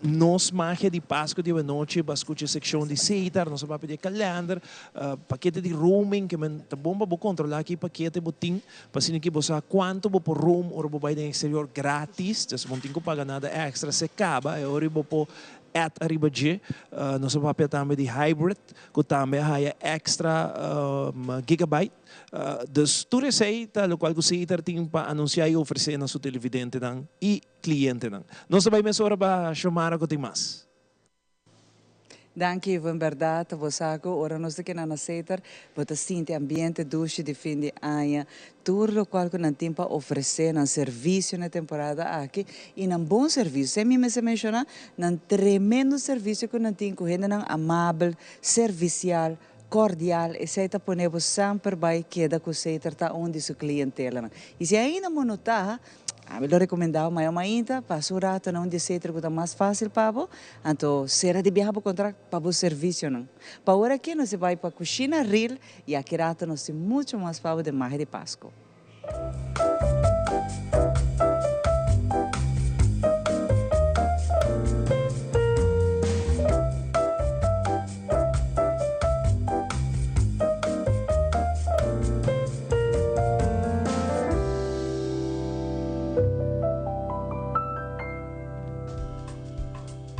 nos magia di Pasco di awenochi. Bo a scucha e seccion di Setar, nos a papia di e kalender, pakete di roaming ke men ta bon pa bo controla ki pakete bo tin Pa asina ki bo sa kuantu bo por roam ora bo bai den exterior gratis, dus bo no tin ku paga nada extra. Se kaba e ora bo por add ariba dje. Nos a papia tambe di hybrid ku tambe a haya extra gigabyte. Dus tur esei ta lokual ku Seater tin pa anunsiá i ofresé na su televidentenan i klientenan. Nos ta bai mesora pa Xiomara ku tin mas.
Danki Ivo, en berdad bo sa cu ora nos ta keda na Seter bo ta sinti ambiente dushi di fin di aña, tur locual cu nan tin pa ofrece nan servicio na e temporada aki y nan bon servicio, esey mi mester menciona, nan tremendo servicio cu nan tin cu hendenan amabel, servicial, cordial, esey ta pone bo semper bay keda cu Seter ta un di su clientelanan. Y si ainda bo no ta, Ami lo recomenda bo mayor mainta pasa un rato na un di e centro cu ta mas facil pa bo, anto cera di biaha bo contract pa bo servicionan. Pa ora aki nos e bay pa Cushina Real y aki rato nos tin mucho mas pa bo den Magia di Pasco.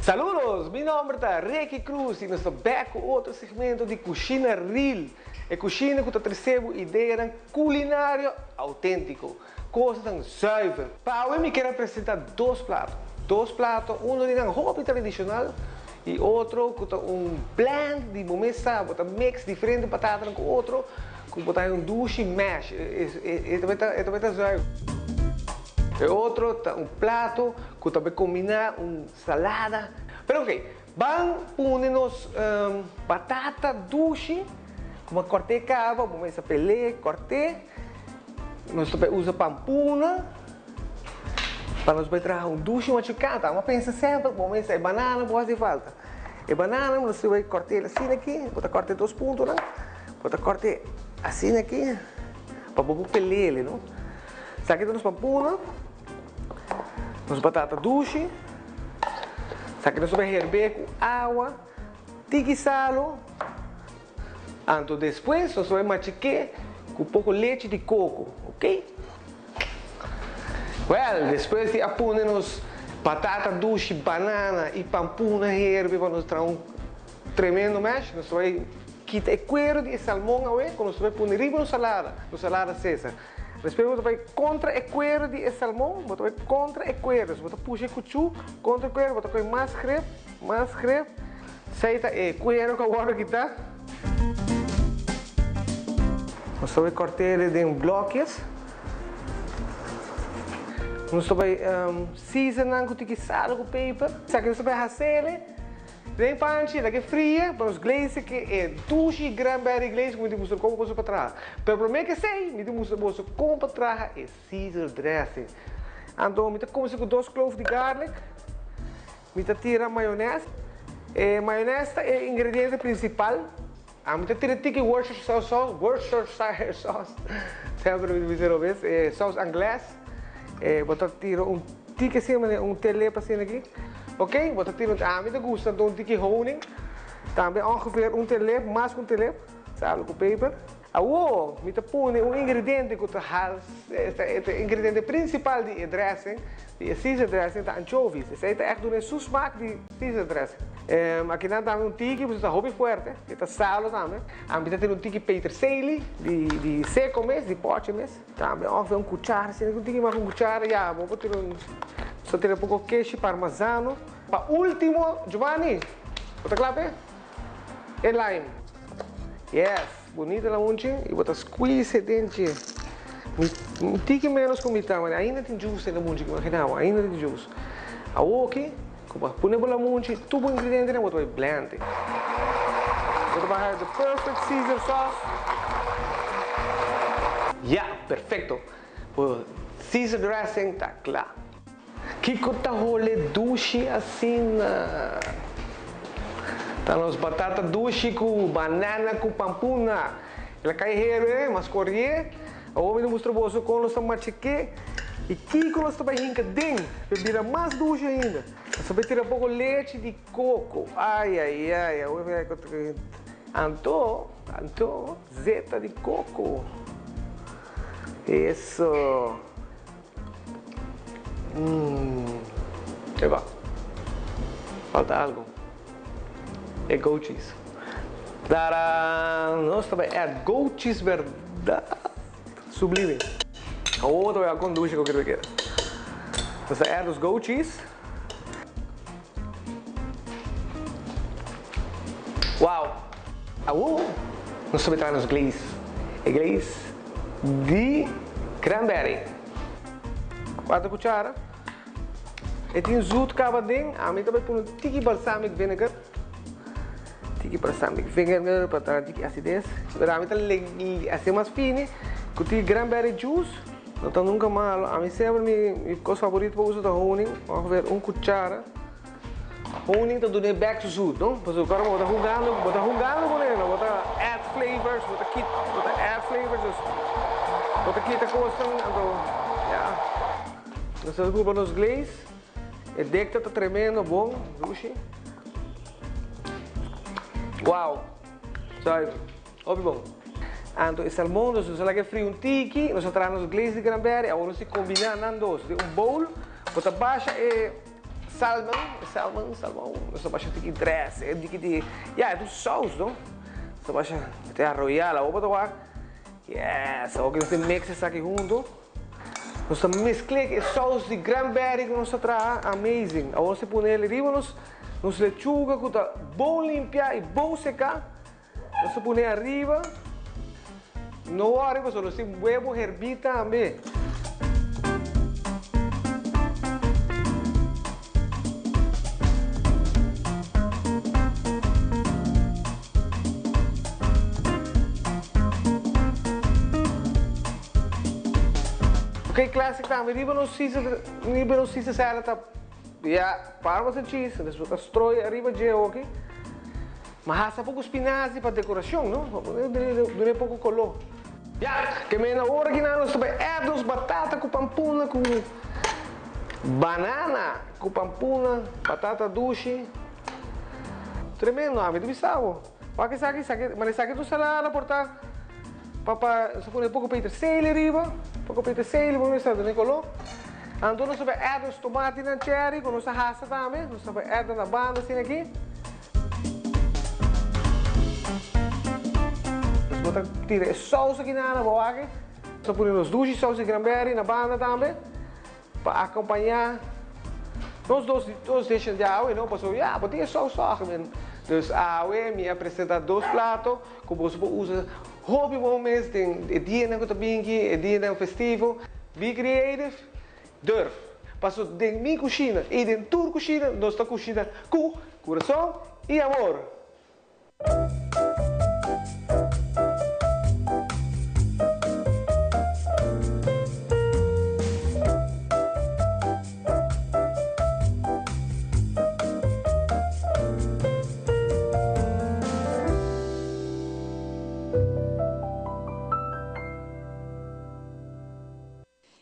Saludos! Mi nomber ta Ricky Cruz y nos ta back cu otro segmento di Cushina Real, e cushina cu ta trece bo ideanan culinario autentico, cosnan zuiver. Pa awe mi kier a presenta dos plato, dos plato, uno di nan hopi tradicional y otro cu ta un blend di bo mes sa, bo ta mix diferente patatanan cu otro. Ku bo ta haña un dushi mash, e tambe ta e tambe ta zuiver. E otro ta un plato ku ta kombiná un salada. Pero oke, ban pone nos batata dushi ku bo a kòrt'é kaba, bo mester pel'é, kòrt'é. Nos ta bai usa pampuna pa nos bai traha un dushi machikata. Amo a pensa semper bo mester e banana bo hasi falta. E banana nos ta bai kòrt'é asina aki, bo ta kòrt'é dos puntonan. Bo ta corte asina aki pa bo por pelele no. Esaki ta nos pampuna, nos batata dushi, esaki nos ta bai herbe cu awa, tiki salo, anto despues nos ta bai machike cu poco lechi di coco, ok. Well, despues di a pone nos batata dushi, banana y pampuna herbe pa nos traha un tremendo mash, nos ta bai Kita e kueru di e salmon awe ku nos ta bai pone riba nos salada, nos salada Cesar. Despues bo ta bai kontra e kueru di e salmon, bo ta bai kontra e kueru. Bo ta pusha e kuchú kontra e kueru, bo ta kohe mas grip, mas grip. Esei ta e kueru ku a wòrdu kitá. Nos ta bai kòrt'e den blòkjes. Nos ta bai season nan ku tiki sal ku peper. Esaki nos ta bai has'e. Den panchi ta ke fria pa nos glaze ke e dushi cranberry glaze ku mi tin mustra kon boso pa traha. Pero prome ke esei mi tin mustra boso kon pa traha e Caesar dressing. Anto mi ta kuminsa ku dos kloof di garlic, mi ta tira mayones. E mayones ta e ingrediente principal. Ami ta tira tiki Worcestershire sauce, Worcestershire sauce, semper mi ta bisa robes, e saus angles. E bo ta tira un tiki asina manera un telep asina aki. Ok, bo ta tira un, ami ta gusta anto un tiki honing. Tambe ongeveer un telep, mas ku un telep, salo ku peper. Awor mi ta pone un ingrediente ku ta hal, ta e ingrediente principal di e dressing, di e Caesar dressing ta anchovies. Esei ta ègt duna e su smaak di Caesar dressing. Akinan tambe un tiki, pasobra ta hopi fuerte, e ta salo tambe. Ami ta tene un tiki peterselie di di seko mes, di pochi mes. Tambe òf un kuchara, asina un tiki mas ku un kuchara, ya bo por tira un, so tira poko keshi parmazano. Pa ultimo, Giovanni, bo ta kla p'e? E lime. Yes, bunita lamunchi y bo ta squeeze e den dje. Un tiki menos cu mitad, ma ainda tin juice den lamunchi, imagina bo, ainda tin juice. Awoki, cu bo a pone bo lamunchi, tur bo ingredientenan bo ta bay blend e. Bo ta bay haya the perfect Caesar sauce. Ya, perfecto. Bo Caesar dressing ta cla. Kico ta hole dushi? Dushi asina. Ta nos batata dushi ku banana ku pampuna. El a kai herbe, mas korié. Awor mi ta mustra boso kon nos ta machik'é i kiko nos ta bai hinka den pa e bira mas dushi ainda. Nos ta bai tira poko lechi di koko. Ai ai ai, awor mi a Anto, anto, zeta di koko. Eso. Mmm. Eba. Falta algo. E goat cheese. Taran! Nos ta bai add goat cheese berdad. Sublime. Awor ta bai a con dushi cu kere keda. Nos ta add nos goat cheese. Wow! Awor nos ta bai traha nos glaze. E glaze di cranberry. Cuatro cuchara. E tin zoet caba den. Ami ta bai pone un tiki balsamic vinegar. Tiki balsamic vinegar pa traha tiki acidez. Pero ami ta haci mas fini cu tiki cranberry juice. No ta nunca malo. Ami semper mi cos favorito pa usa ta honing. Ongeveer un cuchara. Honing ta duna e bek su zoet, no? Pasobra ora bo ta hungando, bo ta hungando cu ne, no? Bo ta add flavors, bo ta kit, bo ta add flavors, dus bo ta kita cosnan, anto, ya. Nos ta cuba nos glaze. E dikte ta tremendo bon, dushi. Wow! Zuiver. Hopi bon. Anto e salmon nos a laga e fri un tiki, nos a traha nos glaze di cranberry, awor nos tin combina nan dos den un bowl. Bo ta basha e salmon, e salmon, salmon, nos ta basha tiki dress, e tiki di, ya, e ta un saus, no? Nos ta basha, e ta royal, awor bo ta wak, yes, awor nos tin mix esaki hunto. Nos ta mezcla e saus di cranberry cu nos a traha, amazing. Awor nos ta pone el riba nos, nos lechuga cu ta bon limpia y bon seca. Nos ta pone ariba. No worry pasobra nos tin webo herbí tambe. Ok classic tambe riba nos Caesar riba nos Caesar salad ta ya parmesan cheese despues ta strooi ariba dje oki. Ma hasta poco spinazi pa decoracion, no? Dun'e poco color. Ya, ke mena ora ki nan nos ta bai add nos batata ku pampuna ku banana ku pampuna, batata dushi. Tremendo, ami ta bisa bo. Wak esaki, esaki, ma esaki ta un salada por ta pa pa nos ta pone poco peterselie riba, poco peterselie pa mester dun'e color. Anto nos ta bai add nos tomatinan cherry ku nos a hasa tambe, nos ta bai add nan na banda asina aki. Nos bo ta tira e saus aki na bo aki. Nos ta pone nos dushi saus di cranberry na banda tambe pa acompaña nos dos dos dishes di awe no pasobra ya bo tin e saus toch men. Dus awe mi a presenta dos plato cu boso por usa hopi bon mes den e dianan cu ta binki e dianan festivo. Be creative. Durf. Paso den mi kushina i den tur kushina nos ta kushina ku kurason i amor.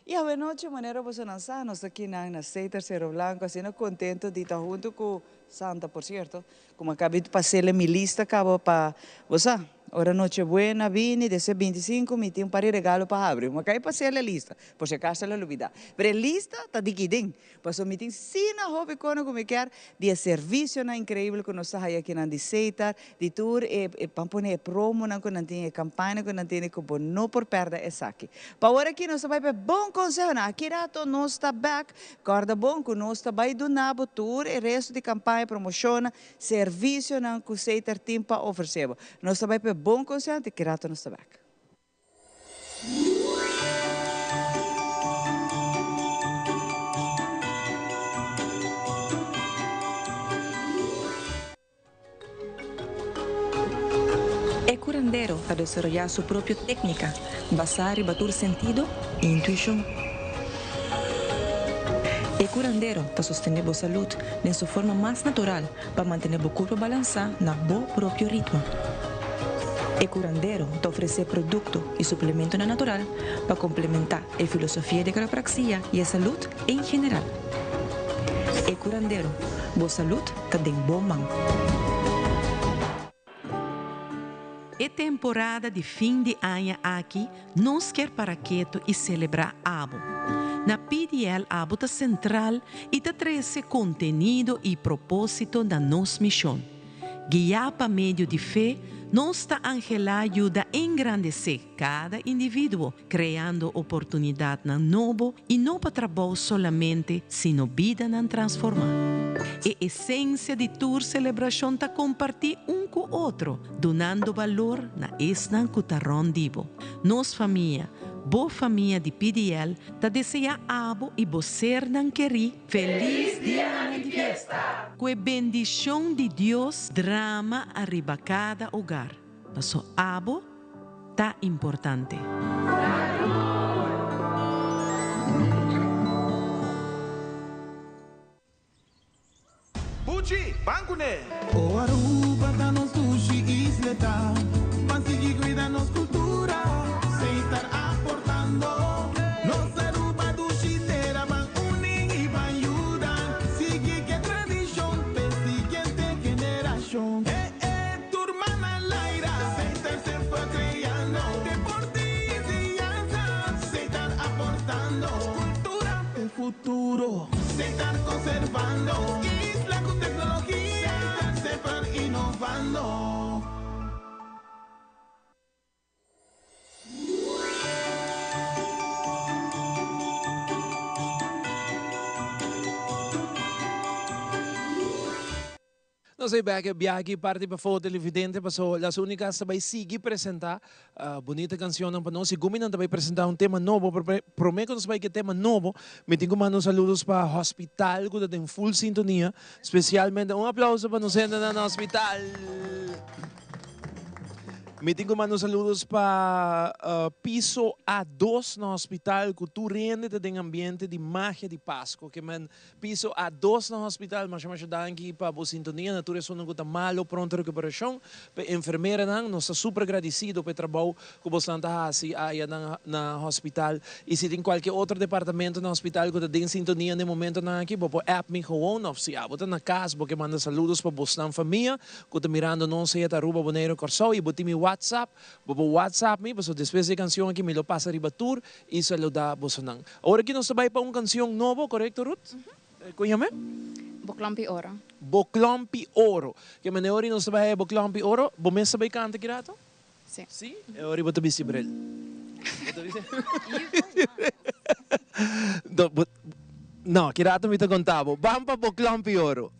Y awe nochi manera boso nan sa nos ta kinan na Seter Cerro Blanco asina contento di ta hunto cu Santa por cierto como a cabi pasele mi lista caba pa bo sa ora noche buena bini desde 25 mi tin un par di regalo pa habri mi a cabi pasele lista por si acaso lo lubida pero e lista ta di kiden Pasobra mi tin sina hopi kono ku mi kier di e servisionan inkreibel ku nos ta haya akinan di Setar, di tur e e ban pone e promonan ku nan tin, e kampaña ku nan tene ku bo no por pèrdè esaki. Pa awor aki nos ta bai pa e bon konsehonan. Aki rato nos ta bèk. Kòrda bon ku nos ta bai duna bo tur e resto di kampaña, promoshonnan, servisionan ku Setar tin pa ofresé bo. Nos ta bai pa e bon konsehonan, te ki rato nos ta bèk.
E curandero ta desaroyá su propio técnica basá riba tur sentido i intuishon. E curandero ta sostene bo salud den su forma mas natural pa mantene bo curpa balansa na bo propio ritmo. E curandero ta ofrece producto y suplementonan natural pa complementa e filosofia di quiropraxia y e salud en general. E curandero, bo salud ta den bo man.
E temporada di fin di aña aki nos kier para keto y celebra abo. Na PDL abo ta central y ta trece contenido y proposito na nos mision. Guia pa medio di fe, nos ta anhela yuda engrandece cada individuo, creando oportunidadnan nobo y no pa trabou solamente, sino bidanan transforma. E esencia di tur celebracion ta comparti un cu otro, dunando balor na esnan cu ta rond di bo. Nos famia, bo famia di PDL, ta desea abo y bo sernan keri Feliz dianan di fiesta! Cu e bendicion di Dios drama ariba cada hogar, paso abo ta importante.
Buchi, ban kuné! O Aruba ta nos dushi isleta, ban sigui cuida nos cultura, Setar aportando. Nos Aruba dushi tera, ban uni y ban yuda, sigui ke tradicion p'e siguiente generacion. Eh eh, tur man al aire, Setar semper creando, deporte y enseñanza, Setar aportando, cultura p'e futuro. Setar conservando isla cu tecnologia. Setar semper innovando.
Nos ei bek e biaha aki parti pafó televidente paso Las Únicas ta bai sigui presenta bunita cancionnan pa nos y gumi nan ta bai presenta un tema nobo pero prome cu nos bai cu e tema nobo mi tin cu manda un saludos pa hospital cu ta den full sintonia specialmente un aplauso pa nos hendenan na hospital mi tin cu manda un saludos pa piso A dos na hospital cu tur hende ta den ambiente di magia di Pasco ke men Piso A dos na hospital. Masha masha danki pa bo sintonia na tur esunnan ku ta malo pronto rekuperashon. Pa e enfermeranan nos ta super gradisido pa e trabou ku bosnan ta hasi aya na na hospital. I si tin kualke otro departamento na hospital ku ta den sintonia na e momentonan aki bo por app mi gewoon of si abo ta na kas bo ke manda saludos pa bosnan famia ku ta mirando nos sea ta Aruba, Boneiru, Kòrsou i bo tin mi whatsapp bo por whatsapp mi pasobra despues di e kanshon aki mi lo pasa riba tur I saluda bosonan. Awor aki nos ta bai pa un cancion nobo, corecto Ruth? Con yam'e?
Bo klompi oro.
Bo klompi oro. Ke manera ori nos ta bai haya bo klompi oro? Bo mes ta bai canta ki rato?
Si.
Si? E ori bo ta bisti bril. Bo ta bisti No, bo, no, ki rato mi ta conta bo. Ban pa bo klompi oro.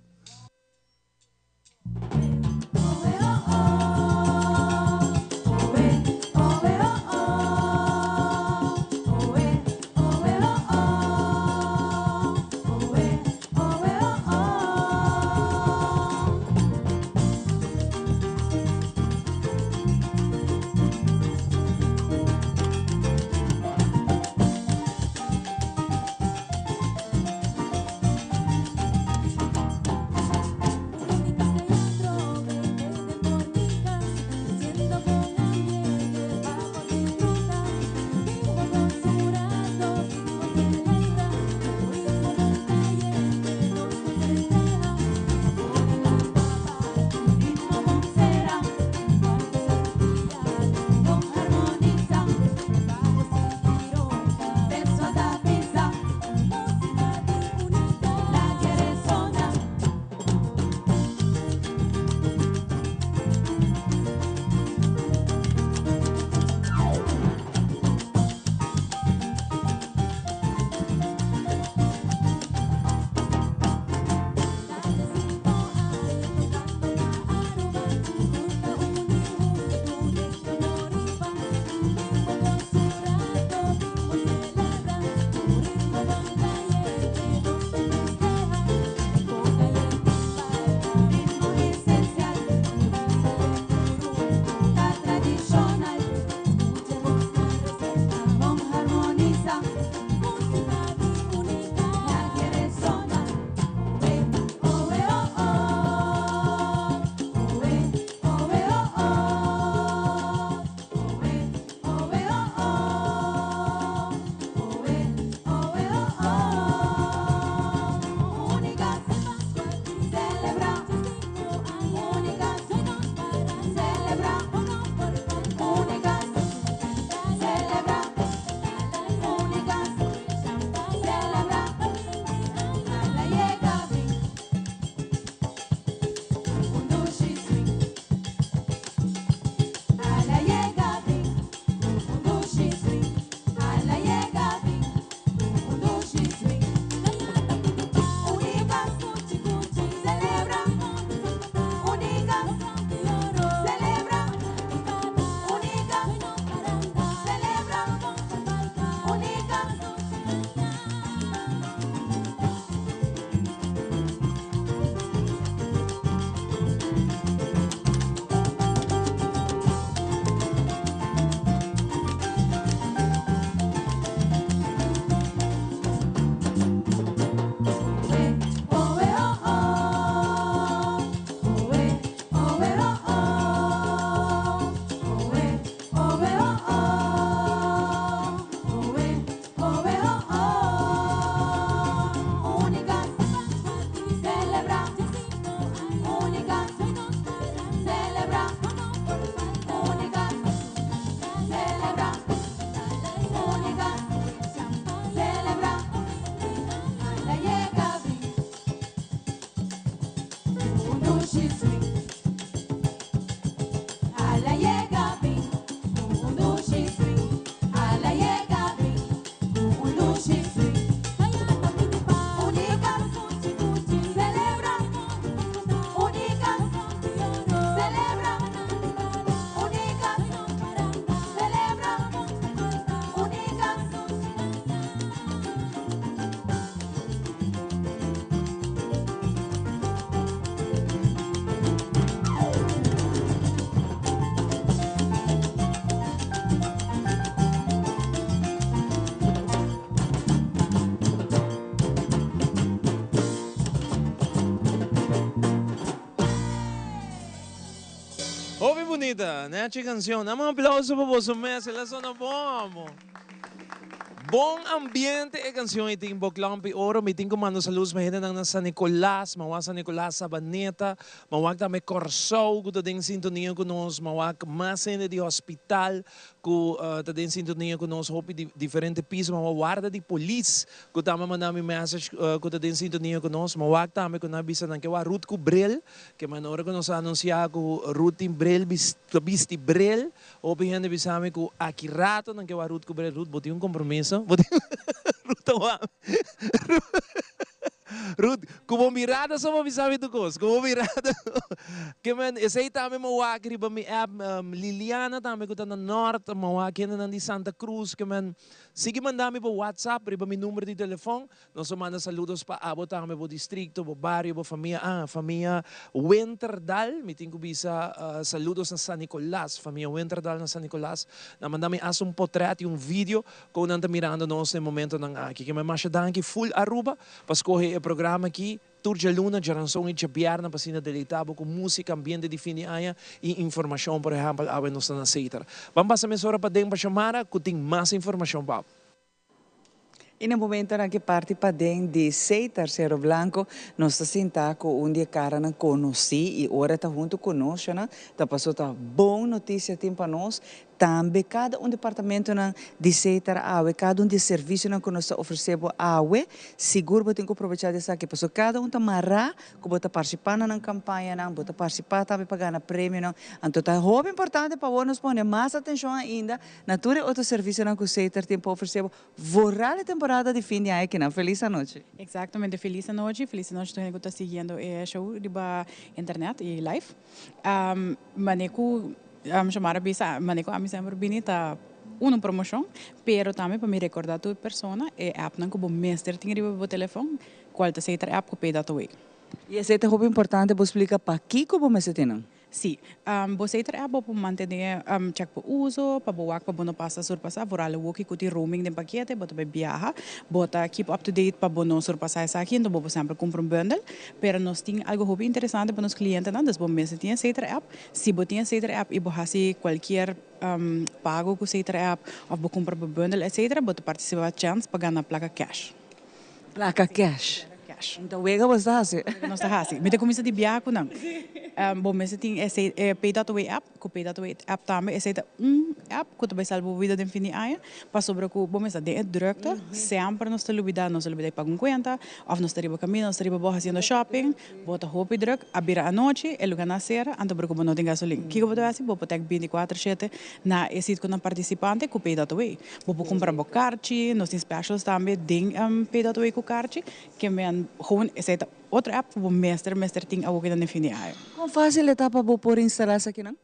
dushi swing. Hala yega bin ku un dushi swing. Hala yega bin ku un dushi swing. Unicas, celebra. Unicas, celebra. Unicas, celebra. Unicas.
Hopi bunita, nechi cancion. Dame un aplauso pa boso mes, el a sona bon amo. Bon ambiente e cancion ei tin bo Klompi Oro. Mi tin cu manda saludos pa hendenan na San Nicolas, ma wak San Nicolas, Sabaneta, ma wak tambe Corsou cu ta den sintonia cu nos, ma wak mas hende di hospital cu ta den sintonia cu nos, hopi di diferente piso, ma wak warda di polis cu tambe a manda mi message cu ta den sintonia cu nos, ma wak tambe cu nan a bisa nan ke wak Ruth cu bril, ke manera cu nos a anuncia cu Ruth tin bril, ta bisti bril. Hopi hende bisa mi ku aki rato nan ke wak Ruth ku bril. Ruth, bo tin un kompromiso? Bo tin Ruth ta wak mi. Ruth, ku bo mirada so bo bisa mi tur kos. Ku bo mirada. Ke men, esei tambe mi wak riba mi app. Liliana tambe ku ta na Nort, mi wak hendenan di Santa Cruz. Ke men, sigui manda mi bo WhatsApp riba mi number di telefon. Nos a manda saludos pa abo tambe, bo districto, bo bario, bo famia. Ah, famia Winterdal, mi tin cu bisa saludos na San Nicolas, famia Winterdal na San Nicolas. Nan manda mi hasta un potret y un video con nan ta mirando nos na e momentonan aki. Ke men masha danki full Aruba pa scoge e programa aki tur djaluna, djaranson y djabierna pa asina deleita bo cu musica, ambiente di fin di aña y informacion. Por ehempel, awe nos ta na Setar. Ban pasa mesora paden pa Shamara cu tin mas informacion pa abo.
I na momentonan ki parti paden di Setar Cerro Blanco nos ta sinta ku un di e karanan konosí i ora e ta huntu ku nos shona ta paso ta bon notisia tin pa nos tambe kada un departamentonan di Setar awe kada un di e servisionan ku nos ta ofresé bo awe sigur bo tin ku probechá di esaki paso kada un ta mará ku bo ta partisipá na nan kampañanan bo ta partisipá tambe pa gana premionan anto ta hopi importante pa awor nos pone mas atenshon ainda Na tur e otro servicionan cu Setar tin pa ofrece bo vooral e temporada di fin di aña kinan. Feliz anochi.
Exactamente, feliz anochi, feliz anochi tur hende cu ta siguiendo e show riba internet y live. Mane cu Xiomara bisa, mane cu ami semper bini ta uno promocion, pero tambe pa mi recorda tur persona e appnan cu bo mester tin riba bo telefon, cual ta Setar app cu Pay.away.
Y esey ta hopi importante bo splica pakico bo mester tin nan.
Sí. Bo seter app bo por mantené check bo uso, pa bo wak pa bo no pasa surpasá. Vooral awoki ku tin roaming den pakete, bo ta bai biaha, bo ta keep up to date pa bo no surpasá esaki, enton bo por semper kumpra un bundle. Pero nos tin algu hopi interesante pa nos klientenan, dus bo mester tin e seter app. Si bo tin e seter app i bo hasi kualkier pago ku seter app òf bo kumpra bo bundle etcetera, bo ta partisipá chèns pa gana plaka cash.
Plaka cash.
Cash.
Nta wega bo ta hasi.
Wega nos ta hasi. Mi ta kuminsá di biaha ku nan. Bo mester tin esei e Pay.away app, ku Pay.away app tambe esei ta un app ku ta bai salba bo bida den fin di aña, pasobra ku bo mester den e drukte, semper nos ta lubidá, nos ta lubidá di paga un kuenta, òf nos ta riba kaminda, nos ta riba bo hasiendo shopping, bo ta hopi druk, a bira anochi, e lugá nan a sera, anto por ku bo no tin gasolin. Kiko bo ta hasi? Bo por tèk bintikuater shete na e sit ku nan partisipante ku Pay.away. Bo por kumpra bo karchi, nos tin specials tambe den Pay.away ku karchi, ke men gewoon esei ta otro app ku bo mester mester tin awo ku ta den fin di aña.
Kon fásil e ta pa bo por instalá esakinan?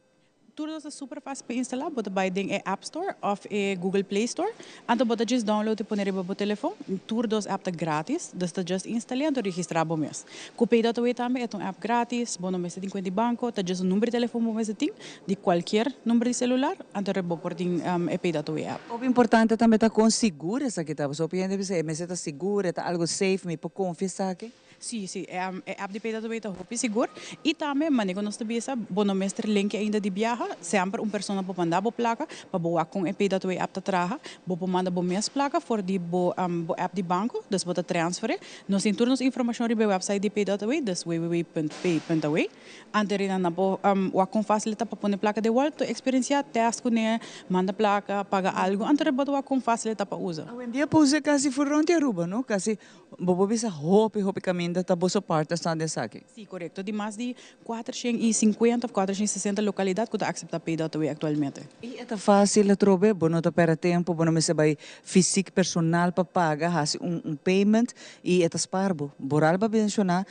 Tur dos ta super fásil pa instalá, bo ta bai den e App Store òf e Google Play Store, anto bo ta djis download i pone riba bo telefon. Tur dos app ta grátis, dus ta djis instal'é anto registrá bo mes. Ku Pay.away tambe e ta un app grátis, bo no mester tin kuenta di banko, ta djis un number di telefon bo mester tin, di kualkier number di selular, anto bo por tin e Pay.away app.
Hopi importante tambe ta kon sigur esaki ta, pasobra hopi hende bisa e mester ta sigur, e ta algu safe, mi por konfia esaki?
Sí, sí, e app di Pay.away ta hopi sigur. I tambe, manera ku nos ta bisa, bo no mester linki ainda di biaha. Semper un persona por manda bo plaka pa bo wak kon e Pay.away app ta traha. Bo por manda bo mes plaka for di bo bo app di banko, dus bo ta transfer'é. Nos tin tur nos informashon riba e website di Pay.away, dus www.pay.away. Anto riba nan por wak kon fásil ta pa pone plaka den wòl, tur eksperensiá, tèst kuné, manda plaka, paga algu. Anto riba bo ta wak kon fásil ta pa usa.
Awendia por usa kasi for rònt di Aruba, no? Kasi bo por bisa hopi hopi kaminda. kaminda ta boso partners nan den esaki.
Sí, korekto. Di mas di 450 òf 460 lokalidat ku ta akseptá Pay.Away aktualmente.
I e ta fásil atrobe, bo no ta pèrdè tempu, bo no mester bai fisik personal pa paga, hasi un un payment i e ta spar bo. Boral bo a menshoná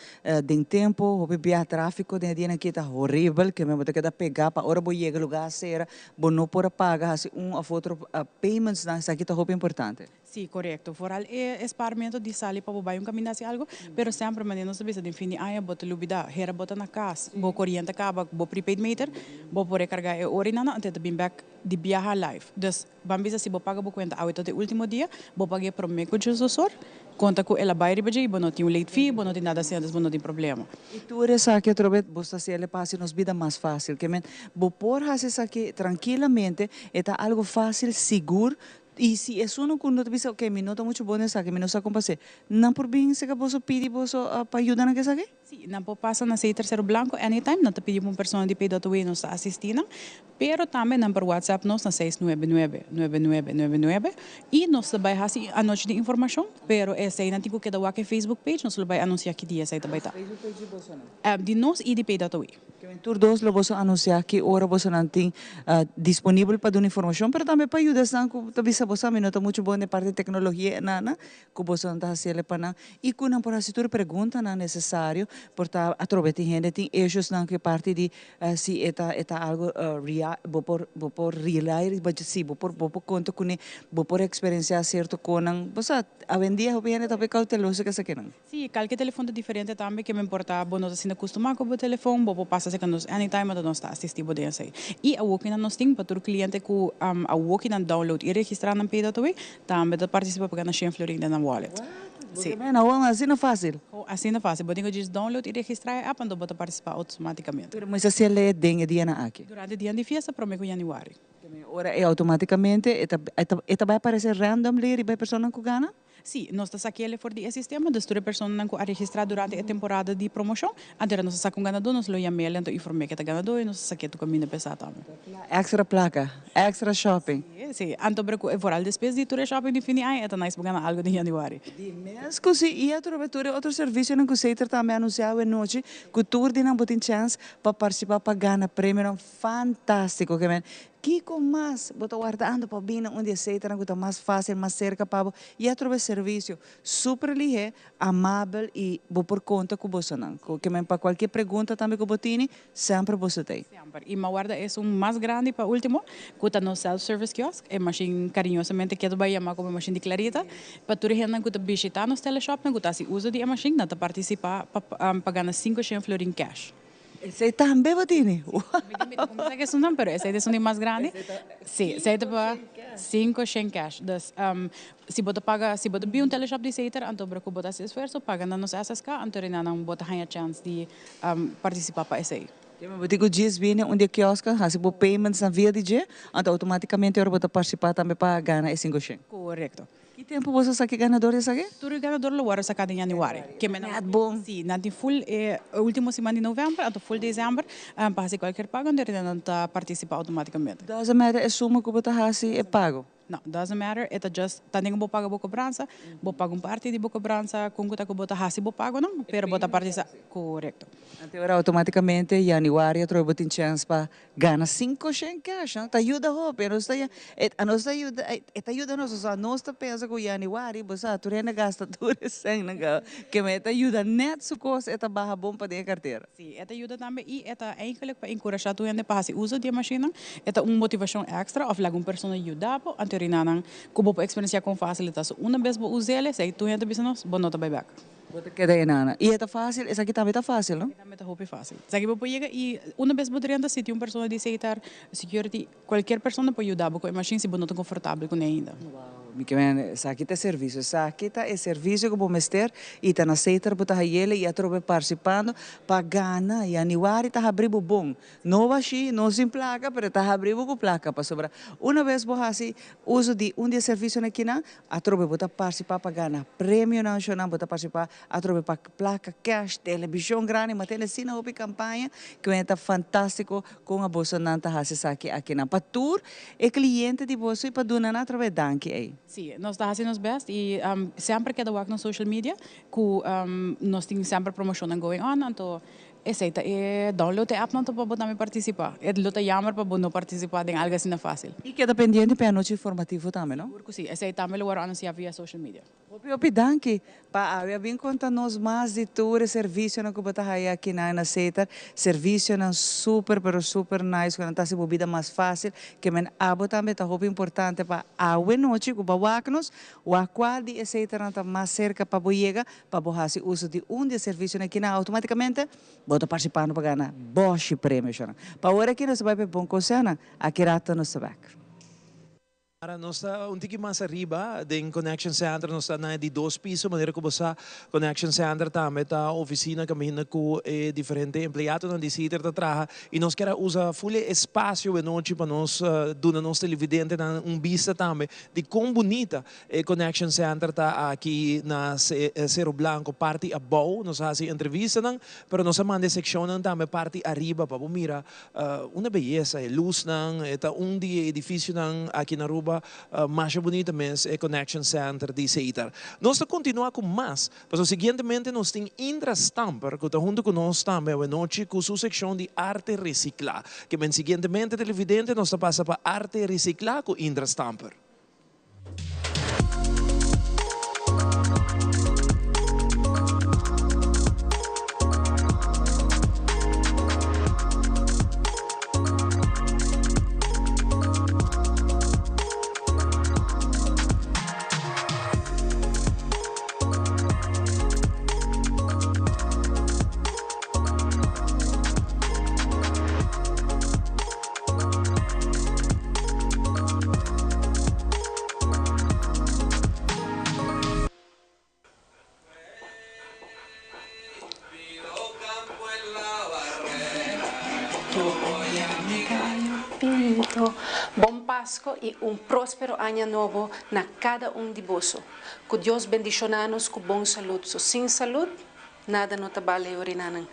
den tempu hopi biaha tráfiko den e dianan aki ta horibel, ke men bo ta keda pegá pa ora bo yega lugá a sera bo no por a paga hasi un òf otro paymentsnan, esaki ta hopi importante.
Sí, korekto. Vooral e esparmento di sali pa bo bai un kaminda hasi algu, pero semper manera nos ta bisa den fin di aña bo ta lubida, hera bo ta na kas, bo koriente kaba, bo prepaid meter, bo por rekargá e ora i nan antes ta bin bèk di biaha live. Dus ban bisa si bo paga bo kuenta awe tot e último dia, bo pag'é promé ku djesdosor, konta ku el a bai riba dje i bo no tin un late fee, bo no tin nada asina, dus bo no tin problema.
I tur esaki atrobe bo ta hasi el pa hasi nos bida mas fásil. Ke men bo por hasi esaki trankilamente, e ta algu fásil, sigur, I si esunnan ku no ta bisa, ok, mi no ta muchu bon den esaki, mi no sa kon pa hasi, nan por bin serka boso pidi boso pa yuda nan ku esaki?
Sí, nan por pasa na Seis Tercero Blanco anytime, nan ta pidi pa un persona di PWA nos ta asistí nan, pero tambe nan por WhatsApp nos na seis nuebe nuebe, nuebe nuebe nuebe nuebe i nos ta bai hasi anochi di informashon, pero esei nan tin ku keda wak e Facebook page, nos lo bai anunsiá ki dia esei ta bai ta.
Facebook page di boso nan?
Di nos i di PWA.
Kimen tur dos lo boso anunsiá ki ora bosonan tin disponibel pa duna informashon, pero tambe pa yuda esnan ku ta bisa boso ami no ta muchu bon den parti di teknologia e nana, ku bosonan ta hasiel pa nan i ku nan por hasi tur e preguntanan nesesario. Por ta atrobe tin hende tin issuesnan ku e parti di si e ta e ta algu rea bo por bo por rely riba dje, si bo por bo por konta kuné, bo por eksperensiá sierto konan. Bo sa awendia hopi hende ta hopi kouteloso ku esakinan.
Sí, kalke telefon ta diferente tambe, ke men por ta bo no ta sinti kustumá ku bo telefon, bo por pasa serka nos anytime anto nos ta asistí bo den esei. I awokinan nos tin pa tur kliente ku awoki nan download i registrá nan Pay.away tambe ta partisipá pa gana shen florin den nan wallet.
What? Bo ke men awor asina fásil?
Ho, asina fásil. Bo tin ku djis download i registrá e app anto bo ta partisipá outomátikamente.
Pero mester hasi alé den e dianan aki?
Durante dianan di fiesta promé ku yanüari.
Ke men ora e outomátikamente e ta e ta bai aparesé randomly riba e personanan ku gana?
Sí, nos ta sake'le for di e sistema, dus tur e personanan ku a registrá durante e temporada di promoshon, anto nos ta saka un ganadó, nos lo yam'el anto inform'é ke ta ganadó i nos ta sak'é tur kaminda p'esá tambe.
Extra plaka, extra shopping.
Sí, sí. Anto pero ku e vooral despues di tur e shopping di fin di aña e ta nice pa gana algu den yanüari.
Di mes ku si i atrobe tur e otro servisionan ku Seter tambe a anunsiá awe nochi ku tur di nan bo tin chèns pa partisipá pa gana premionan fantástiko. Ke men Kiko mas bo ta wardando pa bini na un di e seternan ku ta mas fásil, mas serka pa bo i atrobe servisio super lihé, amabel i bo por konta ku bosonan. Ku ke men pa kualke pregunta tambe ku bo tini, semper boso ta ei.
Semper. I m'a warda esun mas grandi pa último, ku ta nos self-service kiosk, e mashin kariñosamente ke ta bai yama komo e mashin di Clarita. Pa tur e hendenan ku ta bishitá nos teleshopnan ku ta hasi uso di e mashin, nan ta partisipá pa pa gana sinku shen florin kèsh.
Esei tambe bo tini?
Mi ta kuminsá ku esunnan, pero esei ta esun di mas grandi. Sí, esei ta pa sinku shen cash. Dus, si bo ta paga, si bo ta bin un teleshop di Seter, anto ora ku bo ta hasi esfuerso, paga na nos SSK, anto rina nan bo ta haña chèns di partisipá pa esei.
Bo tin ku djis bini un di e kiosko, hasi bo payments nan via di dje, anto outomátikamente ora bo ta partisipá tambe pa gana e 500.
Korekto.
Ki tempu boso sa ki ganador di esaki?
Tur e ganador lo wòrdu saká den yanüari. Ke men
Net bon.
Sí, nan tin full e último siman di novèmber anto full desèmber pa hasi kualkier pago anto nan ta partisipá outomátikamente.
Doesn't matter e suma ku bo ta hasi e pago?
No, doesn't matter, e ta just ta den ku bo paga bo kobransa, bo paga un parti di bo kobransa kon ku ta ku bo ta hasi bo pagonan, pero bo ta partisipá. Korekto.
Anto ora outomátikamente yanüari atrobe bo tin chèns pa Gana cinco shen cash no ta yuda hopi anos ta anos ta yuda e ta yuda nos pasobra nos ta pensa cu januari bo sa tur hende gasta tur e cen nan caba keme e ta yuda net su cos e ta baha bon pa den e cartera.
Si e ta yuda tambe y e ta eigenlijk pa encurasha tur hende pa haci uso di e mashinnan e ta un motivacion extra of laga un persona yuda bo anto rina nan cu bo por experiencia con facil e ta so una bes bo usele si tur hende ta bisa nos bo no ta bay bek.
Bo ta keda e nana. I e ta fásil, esaki tambe ta fásil, no?
E tambe ta hopi fásil. Esaki bo por yega i una bes bo drenta si tin un persona di Setar, security, kualkier persona por yuda bo ku e mashin si bo no ta konfortabel kuné ainda.
Wow, mi ke men, esaki ta e servisio. Esaki ta e servisio ku bo mester i ta na Setar bo ta hayele i atrobe partisipando pa gana. Januari ta habri bo bon. No bashí, no sin plaka, pero ta habri bo ku plaka pasobra una bes bo hasi uso di un di e servisionan akinan, Atrobe bo ta partisipá pa gana premionan shonnan, bo ta partisipá atrobe pa plaka cash, televishon grandi, ma tene asina hopi kampaña ku e ta fantástiko kon a bosonan ta hasi esaki akinan pa tur e kliente di boso i pa duna nan atrobe danki ei.
Sí, nos ta hasi nos best y semper keda wak nos social media cu nos tin semper promocionnan going on, anto esey ta e download e appnan pa bo tambe participa. E lo ta jammer pa bo no participa den algo asina facil.
Y keda pendiente pa e anochi informativo tambe, no?
Sigur cu si, esey tambe lo worde anuncia via social media.
Hopi hopi danki pa awe a bin konta nos mas di tur e servisionan ku bo ta haya akinan na Setar. Servisionan super pero super nice ku nan ta hasi bo bida mas fásil. Ke men abo tambe ta hopi importante pa awe nochi ku bo a wak nos, wak kual di e Setarnan ta mas serka pa bo yega pa bo hasi uso di un di e servisionan akinan outomátikamente bo ta partisipando pa gana boshi premionan. Pa ora aki nos ta bai pa e bon konsehonan, aki rato nos ta bek.
Ara nos ta un tiki mas ariba den Connection Center, nos ta na e di dos piso, manera ku bo sa Connection Center tambe ta oficina kaminda ku e diferente empleadonan di Citer ta traha i nos kier a usa ful e espasio e nochi pa nos duna nos televidentenan un bista tambe di kon bunita e Connection Center ta aki na Cero Blanco parti abou. Nos a hasi entrevistanan pero nos a manda e sekshonnan tambe parti ariba pa bo mira Una beyesa, e lusnan, e ta un di e edificionan aki na Aruba masha bunita mes, e Connection Center di Seitar. Nos ta continua cu mas, pasobra siguientemente nos tin Indra Stamper cu ta hunto cu nos tambe awenochi cu su seccion di Arte Recicla. Ke men siguientemente televidente nos ta pasa pa Arte Recicla cu Indra Stamper.
Bon Pasco y un prospero aña nobo na cada un di boso. Cu Dios bendiciona nos cu bon salud. So sin salud Nada no ta bale orinanan.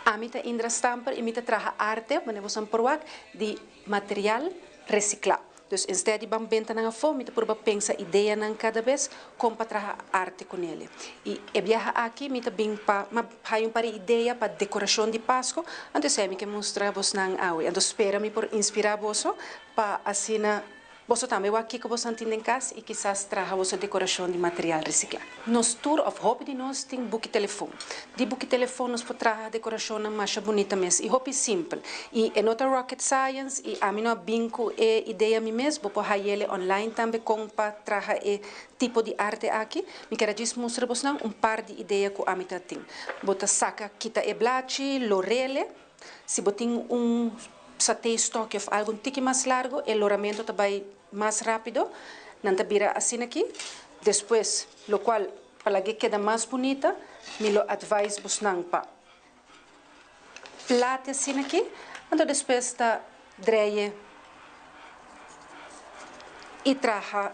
Ami ta Indra Stamper y mi ta traha arte, manera boso por wak, di material recicla. Dus instead di ban benta nan afo, mi ta purba pensa ideanan cada bes con pa traha arte con ele. Y e biaha aki mi ta bin pa ma haya un par di idea pa decoracion di Pasco, anto esey mi ke mustra bosnan awe. Anto spera mi por inspira boso pa asina Boso tambe wak kiko boso tin den kas i kisas traha boso dekorashon di material resiklá. Nos tur òf hopi di nos tin buki telefon. Di buki telefon nos por traha dekorashonnan masha bunita mes i hopi simpel. I e no ta rocket science i ami no a bin ku e idea mi mes, bo por hay'ele online tambe kon pa traha e tipo di arte aki. Mi kier a djis mustra bosnan un par di idea ku ami ta tin. Bo ta saka kita e blachi, lor'ele. Si bo tin un satee stokje of algo un tiki mas largo, e loramento ta bai mas rapido. Nan ta bira asina aki. Despues, locual pa lag'e keda mas bunita, mi lo advise bosnan pa plate asina aki. Anto despues ta dreie y traha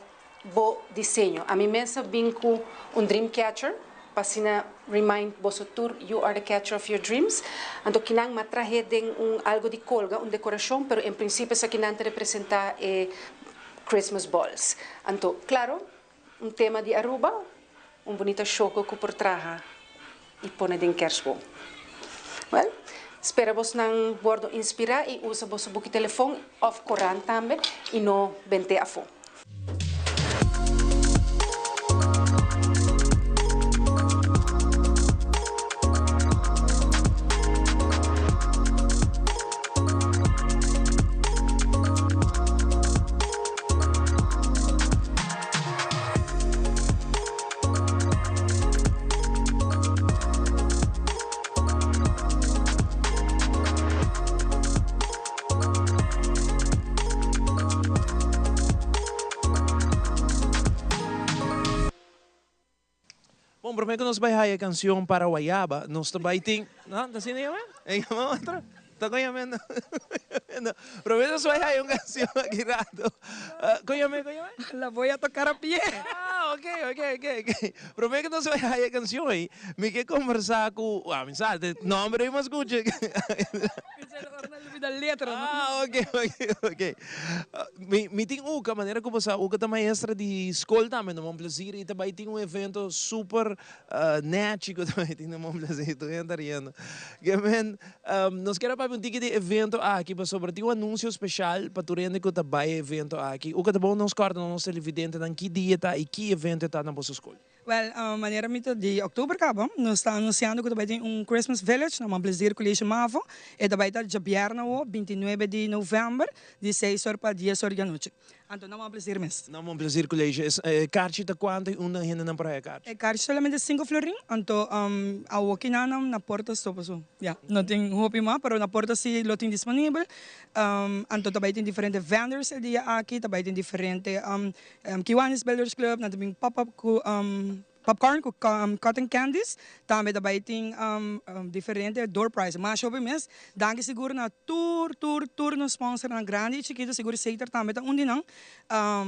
bo diseño. Ami mes a bin cu un dream catcher pa asina remind boso tur you are the catcher of your dreams. Anto kinan m'a trahe den un algo di colga, un decoracion, pero en principio esakinan ta representa e Christmas balls. Anto claro, un tema di Aruba, un bunita shoco cu por traha y pone den kerstboom. Well, spera bosnan wordo inspira y usa boso buki telefon of corant tambe y no bente afo.
Bon, promé ku nos bai haya e kansion Para Guayaba, nos ta bai tin. No, ta asina yama? E yama otro? Ta kon yamendo? Promé nos bai haya un kansion aki rato. Kon yam'é, kon yam'é?
La voy a tocar a pie.
Ah. Ah, ok, ok, ok, ok. Promé ku nos bai haya e kanshon ei, mi ke kombersá ku, ah, mi sa, e nòmber ei mi a skucha.
Lubida letra, no?
Ah, ok, ok, ok. Mi, mi tin Uka, manera ku bo sa, Uka ta maestra di skol tambe na Mon Plaisir i ta bai tin un evento super nechi ku ta bai tin na Mon Plaisir, tur hende ta riendo. Ke men, nos kier a papia un tiki di e evento aki pasobra tin un anunsio speshal pa tur hende ku ta bai e evento aki. Uka ta bon nos kòrda na nos televidentenan ki dia ta i ki evento e ta na boso skol.
Wèl, manera mi ta di òktober kaba, nos ta anunsiando ku ta bai tin un Christmas Village na Mon Plaisir College Mavo. E ta bai ta djabièrnè awo, bintinuebe di novèmber, di seis or pa dies or di anochi. Anto na Mon Plaisir mes.
Na Mon Plaisir College. E karchi ta kuantu i unda hendenan por haya karchi?
E karchi solamente sinku florin, anto awo kinanan na porta so paso ya no tin hopi mas, pero na porta si lo tin disponibel. Anto ta bai tin diferente vendors e dia aki, ta bai tin diferente Kiwanis Builders Club, nan ta bin pop up ku popcorn ku cotton candies. Tambe ta bai tin diferente door prizes. Masha hopi mes. Danki sigur na tur tur tur nos sponsornan grandi i chikitu. Sigur Seter tambe ta un di nan.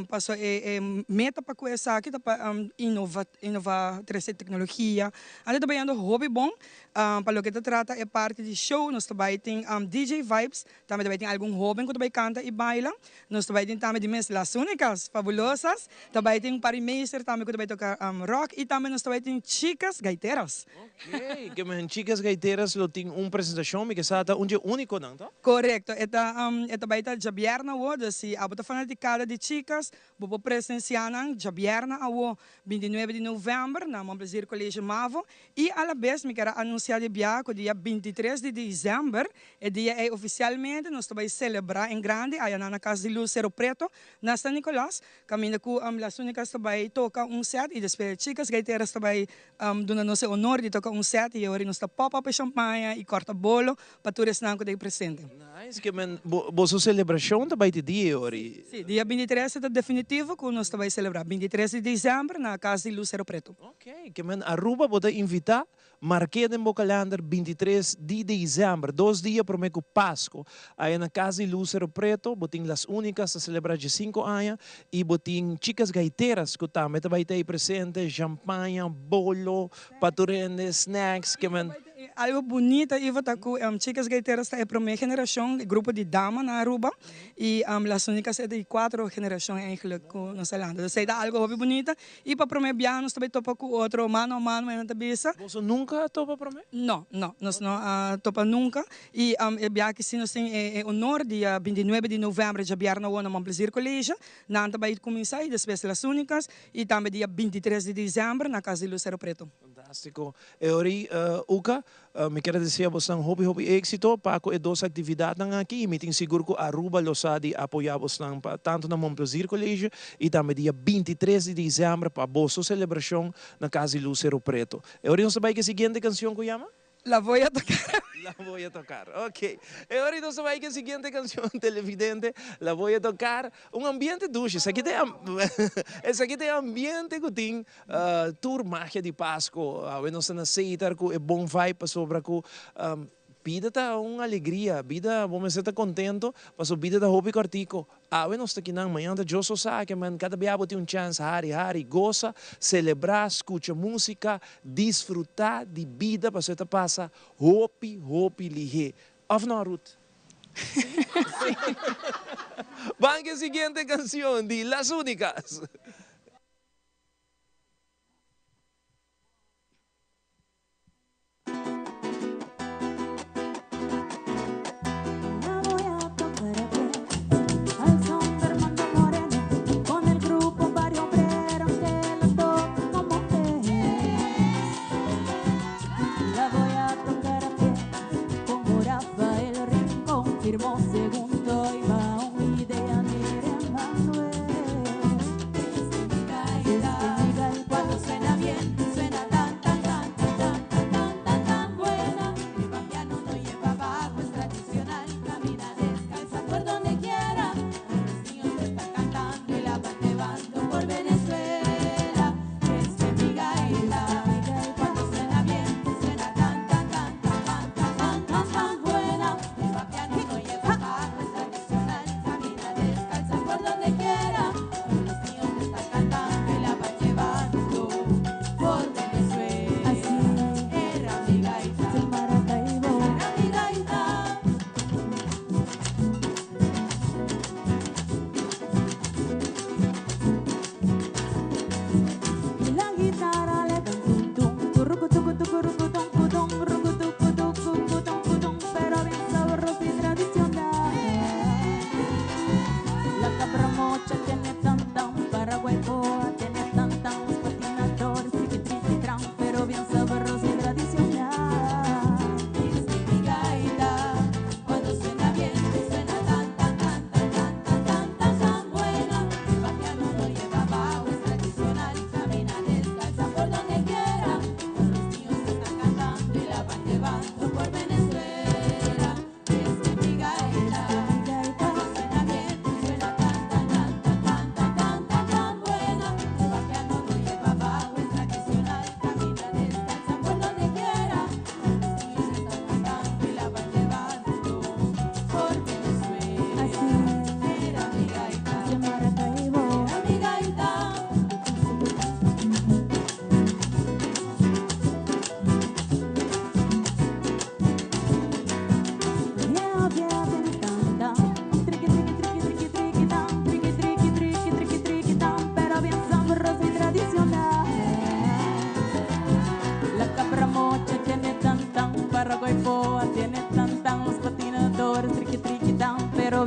Paso e meta pa ku esaki ta pa inova inova trese teknologia. Anto ta bayando hopi bon. Pa loke ta trata e parti di show nos ta bai tin DJ Vibes. Tambe ta bai tin algun hoben ku ta bai kanta i baila. Nos ta bai tin tambe di mes Las Únicas Fabulosas, ta bai tin un par di meester tambe ku ta bai toka rock i tambe nos ta bai tin Chicas Gaiteras.
Ok, ke men Chicas Gaiteras lo tin un presentashon, mi ke sa ta un dje únikonan, to?
Korekto, e ta e ta bai ta djabièrnè awo, dus si abo ta fanatikada di Chicas, bo por presensiá nan djabièrnè awo, bintinuebe di novèmber, na Mon Plaisir College Mavo. I alabes mi ker a anunsiá di bia ku dia bintitres di desèmber, E dia ei ofisialmente nos ta bai selebrá en grandi aya na na Cas di Luz Cerro Preto na San Nicolas, kaminda ku Las Unicas ta bai toka un sèt i despues Chicas Gaiteras ta bai duna nos e honor di toka un sèt i e ora nos ta pop up e champaña i kòrta bolo pa tur esnan ku ta ei presente.
Nice, ke men boso selebrashon ta bai te dia e ora ei?
Si, dia bintitres ta definitivo ku nos ta bai selebrá, bintitres di desèmber na Cas di Luz Cerro Preto.
Ok, ke men Aruba bo ta invitá Mark'é den bo kalender 23 di dezèmber, dos dia promé ku Pasku. Aya na Kas di Luz Cerro Preto bo tin Las Únicas ta selebrá diesinku aña i bo tin Chicas Gaiteras ku tambe ta bai ta ei presente, shampaña, bolo pa tur hende, snacks, ke men.
Algo bunita Ivo ta ku Chicas Gaiteras ta e promé generashon grupo di dama na Aruba i Las Únicas e di kuatro generashon eigenlijk ku nos a lanta. Esei ta algo hopi bunita I pa promé biaha nos ta bai topa ku otro mano a mano, nan ta bisa.
Boso nunka a topa promé?
No, no, nos no a topa nunka. I e biaha aki si nos tin e honor, dia bintinuebe di novèmber, djabièrnè awor na Mon Plaisir College, nan ta bai kuminsá i despues Las Únicas, i tambe dia bintitres di desèmber na Cas di Luz Cerro Preto.
Fantástiko. E ora ei, Uka, mi kier a desea bosnan hopi hopi éksito pa ku e dos aktividatnan aki i mi tin sigur ku Aruba lo sa di apoyá bosnan pa tantu na Mon Plaisir College i tambe dia 23 di desèmber pa boso selebrashon na Cas di Luz Cerro Preto. E ora ei nos ta bai ku e siguiente kanshon ku yama?
La voy a tocar.
La voy a tocar, ok. E ora ei nos ta bai ku e siguiente kanshon, televidente, La voy a tocar. Un ambiente dushi. Esaki ta e esaki ta e ambiente ku tin Tur magia di Pasco. Awe nos ta na Seitar cu e bon vibe pasobra cu bida ta un alegria. Bida bo mester ta contento paso bida ta hopi cortico. Awe nos ta kinan, mañan ta Dios so sa ke man cada bia bo tin un chance hari hari, goza, celebra, scucha musica, disfruta di bida pasobra e ta pasa hopi hopi lihe. Of no Ruth? Si. Ban ke siguiente cancion di Las Unicas.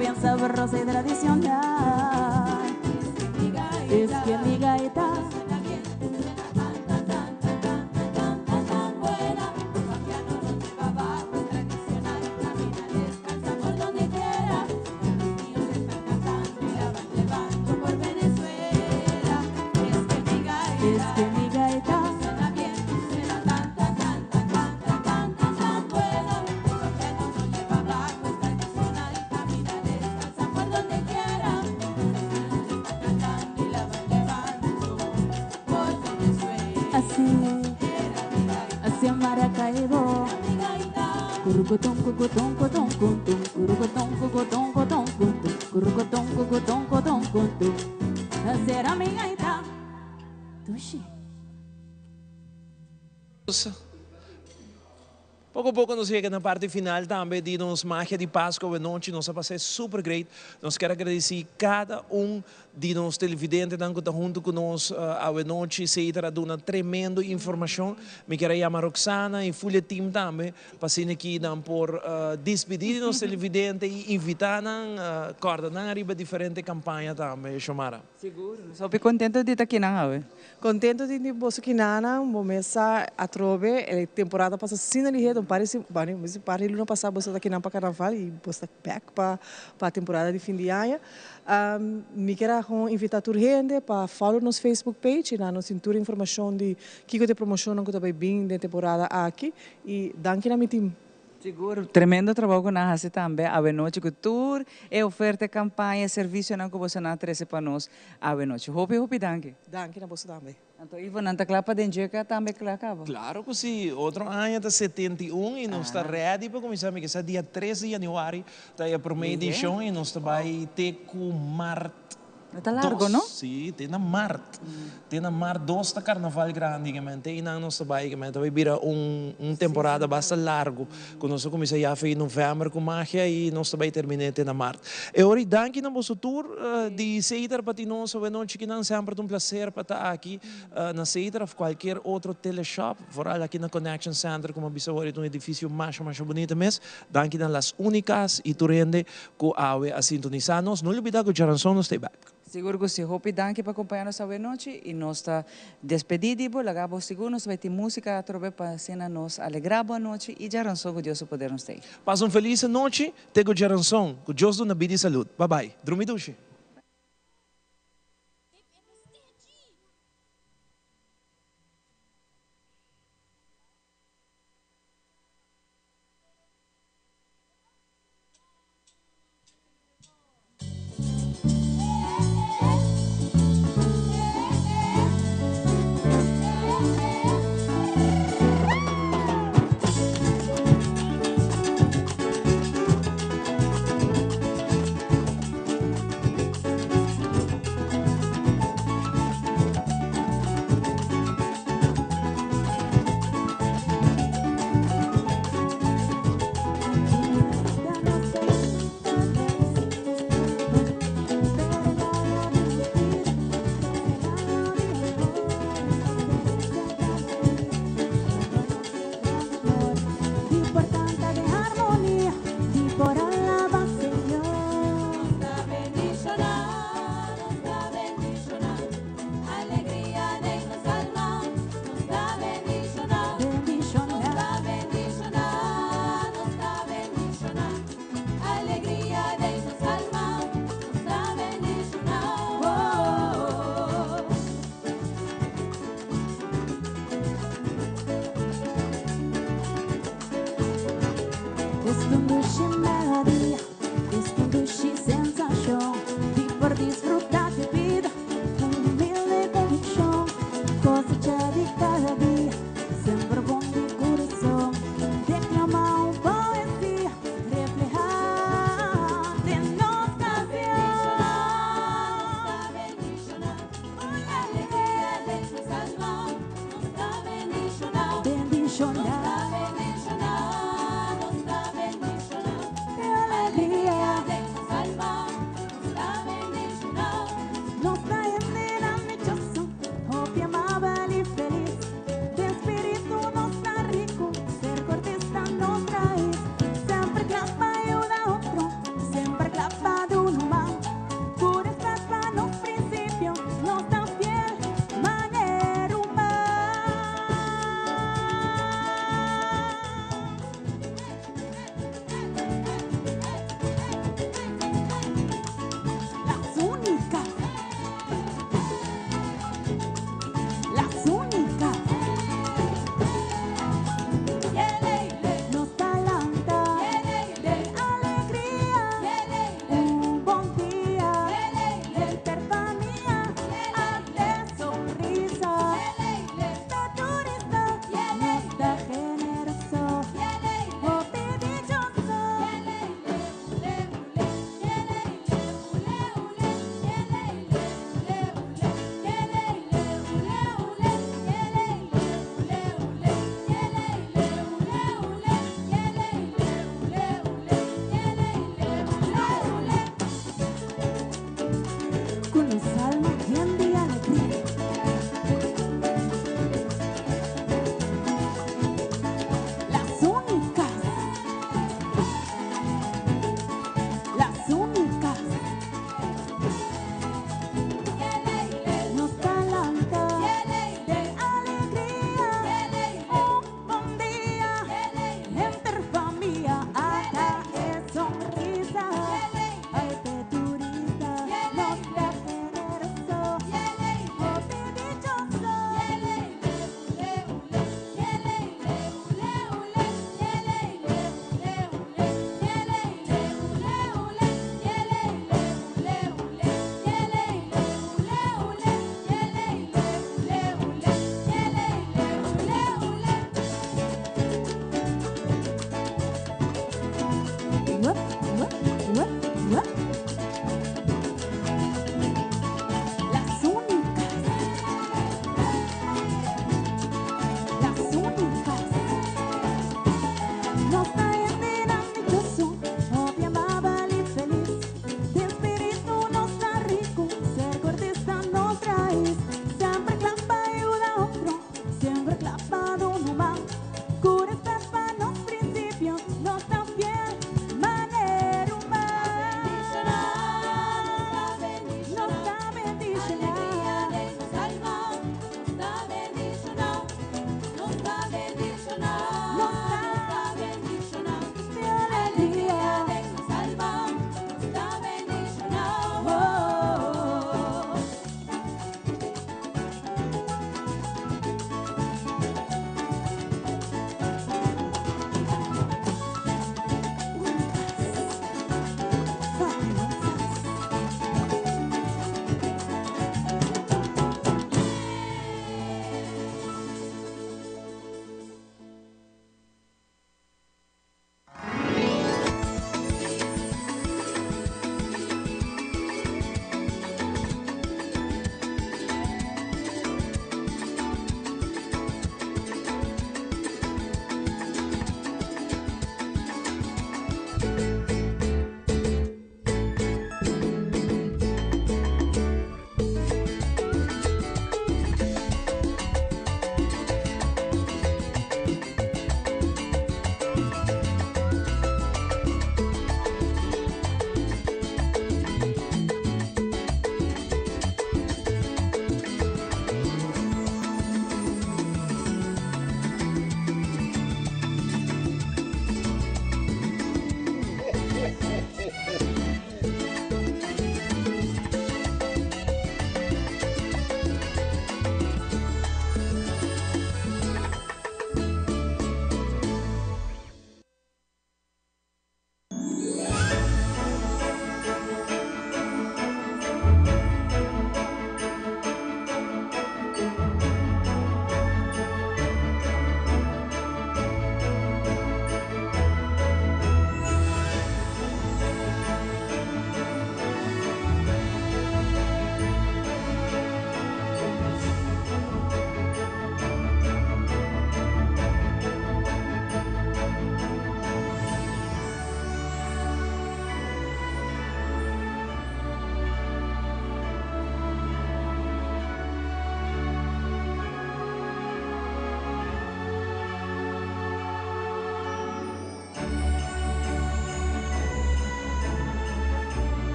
Bien sabrosa y tradicional. Es que mi gaita suena bien, suena tan, tan, tan, tan, tan, tan, tan, tan buena. Papiano no lleva abajo, es tradicional, camina descalza por donde quiera. Ya los míos están cantando y la van llevando por Venezuela. Es que mi gaita, es que mi gaita suena bien, suena tan, tan, tan, tan, tan, tan, tan, tan, tan buena. Papiano no lleva abajo, es tradicional, camina descalza por donde quiera. Los míos están cantando y la van llevando por Venezuela. Así, hacia Maracaibo. Curucutón, cucutón, cutón, cutún, curucutón, cucutón, cutón, cutún, curucutón, cucutón, cutón, cutún. Será mi gaita. Tushi.
Poco poco nos yega na parti final tambe di nos Magia di Pasco Awenochi. Nos a pasa super great. Nos kier gradici cada un di nos televidentenan cu ta hunto cu nos awenochi. Setar a duna tremendo informacion. Mi kier yama Roxana y full team tambe pa asina aki nan por despedi di nos televidente y invita nan, corda nan ariba diferente campaña tambe, Xiomara.
Sigur, nos hopi contento di ta kinan awe.
Contento di di boso kinanan, bo mesa atrobe, e temporada pasa asina lihe, un par di bueno, un par di luna pasa boso ta kinan pa carnaval y boso ta back pa pa temporada di fin di aña. Mi kier a gewoon invita tur hende pa follow nos Facebook page y nan nos tin tur informacion di kico ta e promocionnan cu ta bay bin den temporada aki y danki na mi team.
Sigur, tremendo trabou ku nan a hasi tambe awenochi ku tur e oferta, e kampaña, e servisionan ku boso nan a trese pa nos awenochi. Hopi hopi danki.
Danki na boso tambe.
Anto Ivo, nan ta kla pa den djeka tambe kla kaba?
Claro cu si, otro aña ta 71 y nos ta ready pa cuminsa, mi kisa dia 3 di januari ta e prome edicion y nos ta bay te cu maart.
Ta largo, no?
Si, te na maart. Te na maart 2 ta carnaval grandi, te einan nos ta bay, ta bay bira un temporada basta largo. Cu nos a cuminsa ya fe november cu magia y nos ta bay termina te na maart. E ora danki na boso tur di Setar pa tin nos awenochi kinan, semper ta un placer pa ta aki na Setar of cualkier otro teleshop, vooral aki na Connection Center, como bisa awor, un edificio masha masha bunita mes. Danki na Las Unicas y tur hende cu awe a sintonisa nos. No lubida cu djaranson nos ta back.
Sigur cu si. Hopi danki pa acompaña nos awenochi y nos ta despedi di bo. Laga bo sigur nos bay tin musica atrobe pa asina nos alegra bo anochi y djaranson cu Dios su poder nos ta.
Pasa un feliz nochi, te cu djaranson, cu Dios duna bida y salud. Bye bye. Drumi dushi.
Importante de armonía y por alabar Señor. Nos bendicionar, nos bendicionar, alegría de nos alma, nos bendicionar, bendicionar, nos bendicionar, nos bendicionar, alegría de nos alma, nos bendicionar. Oh. Es un dulce melodía.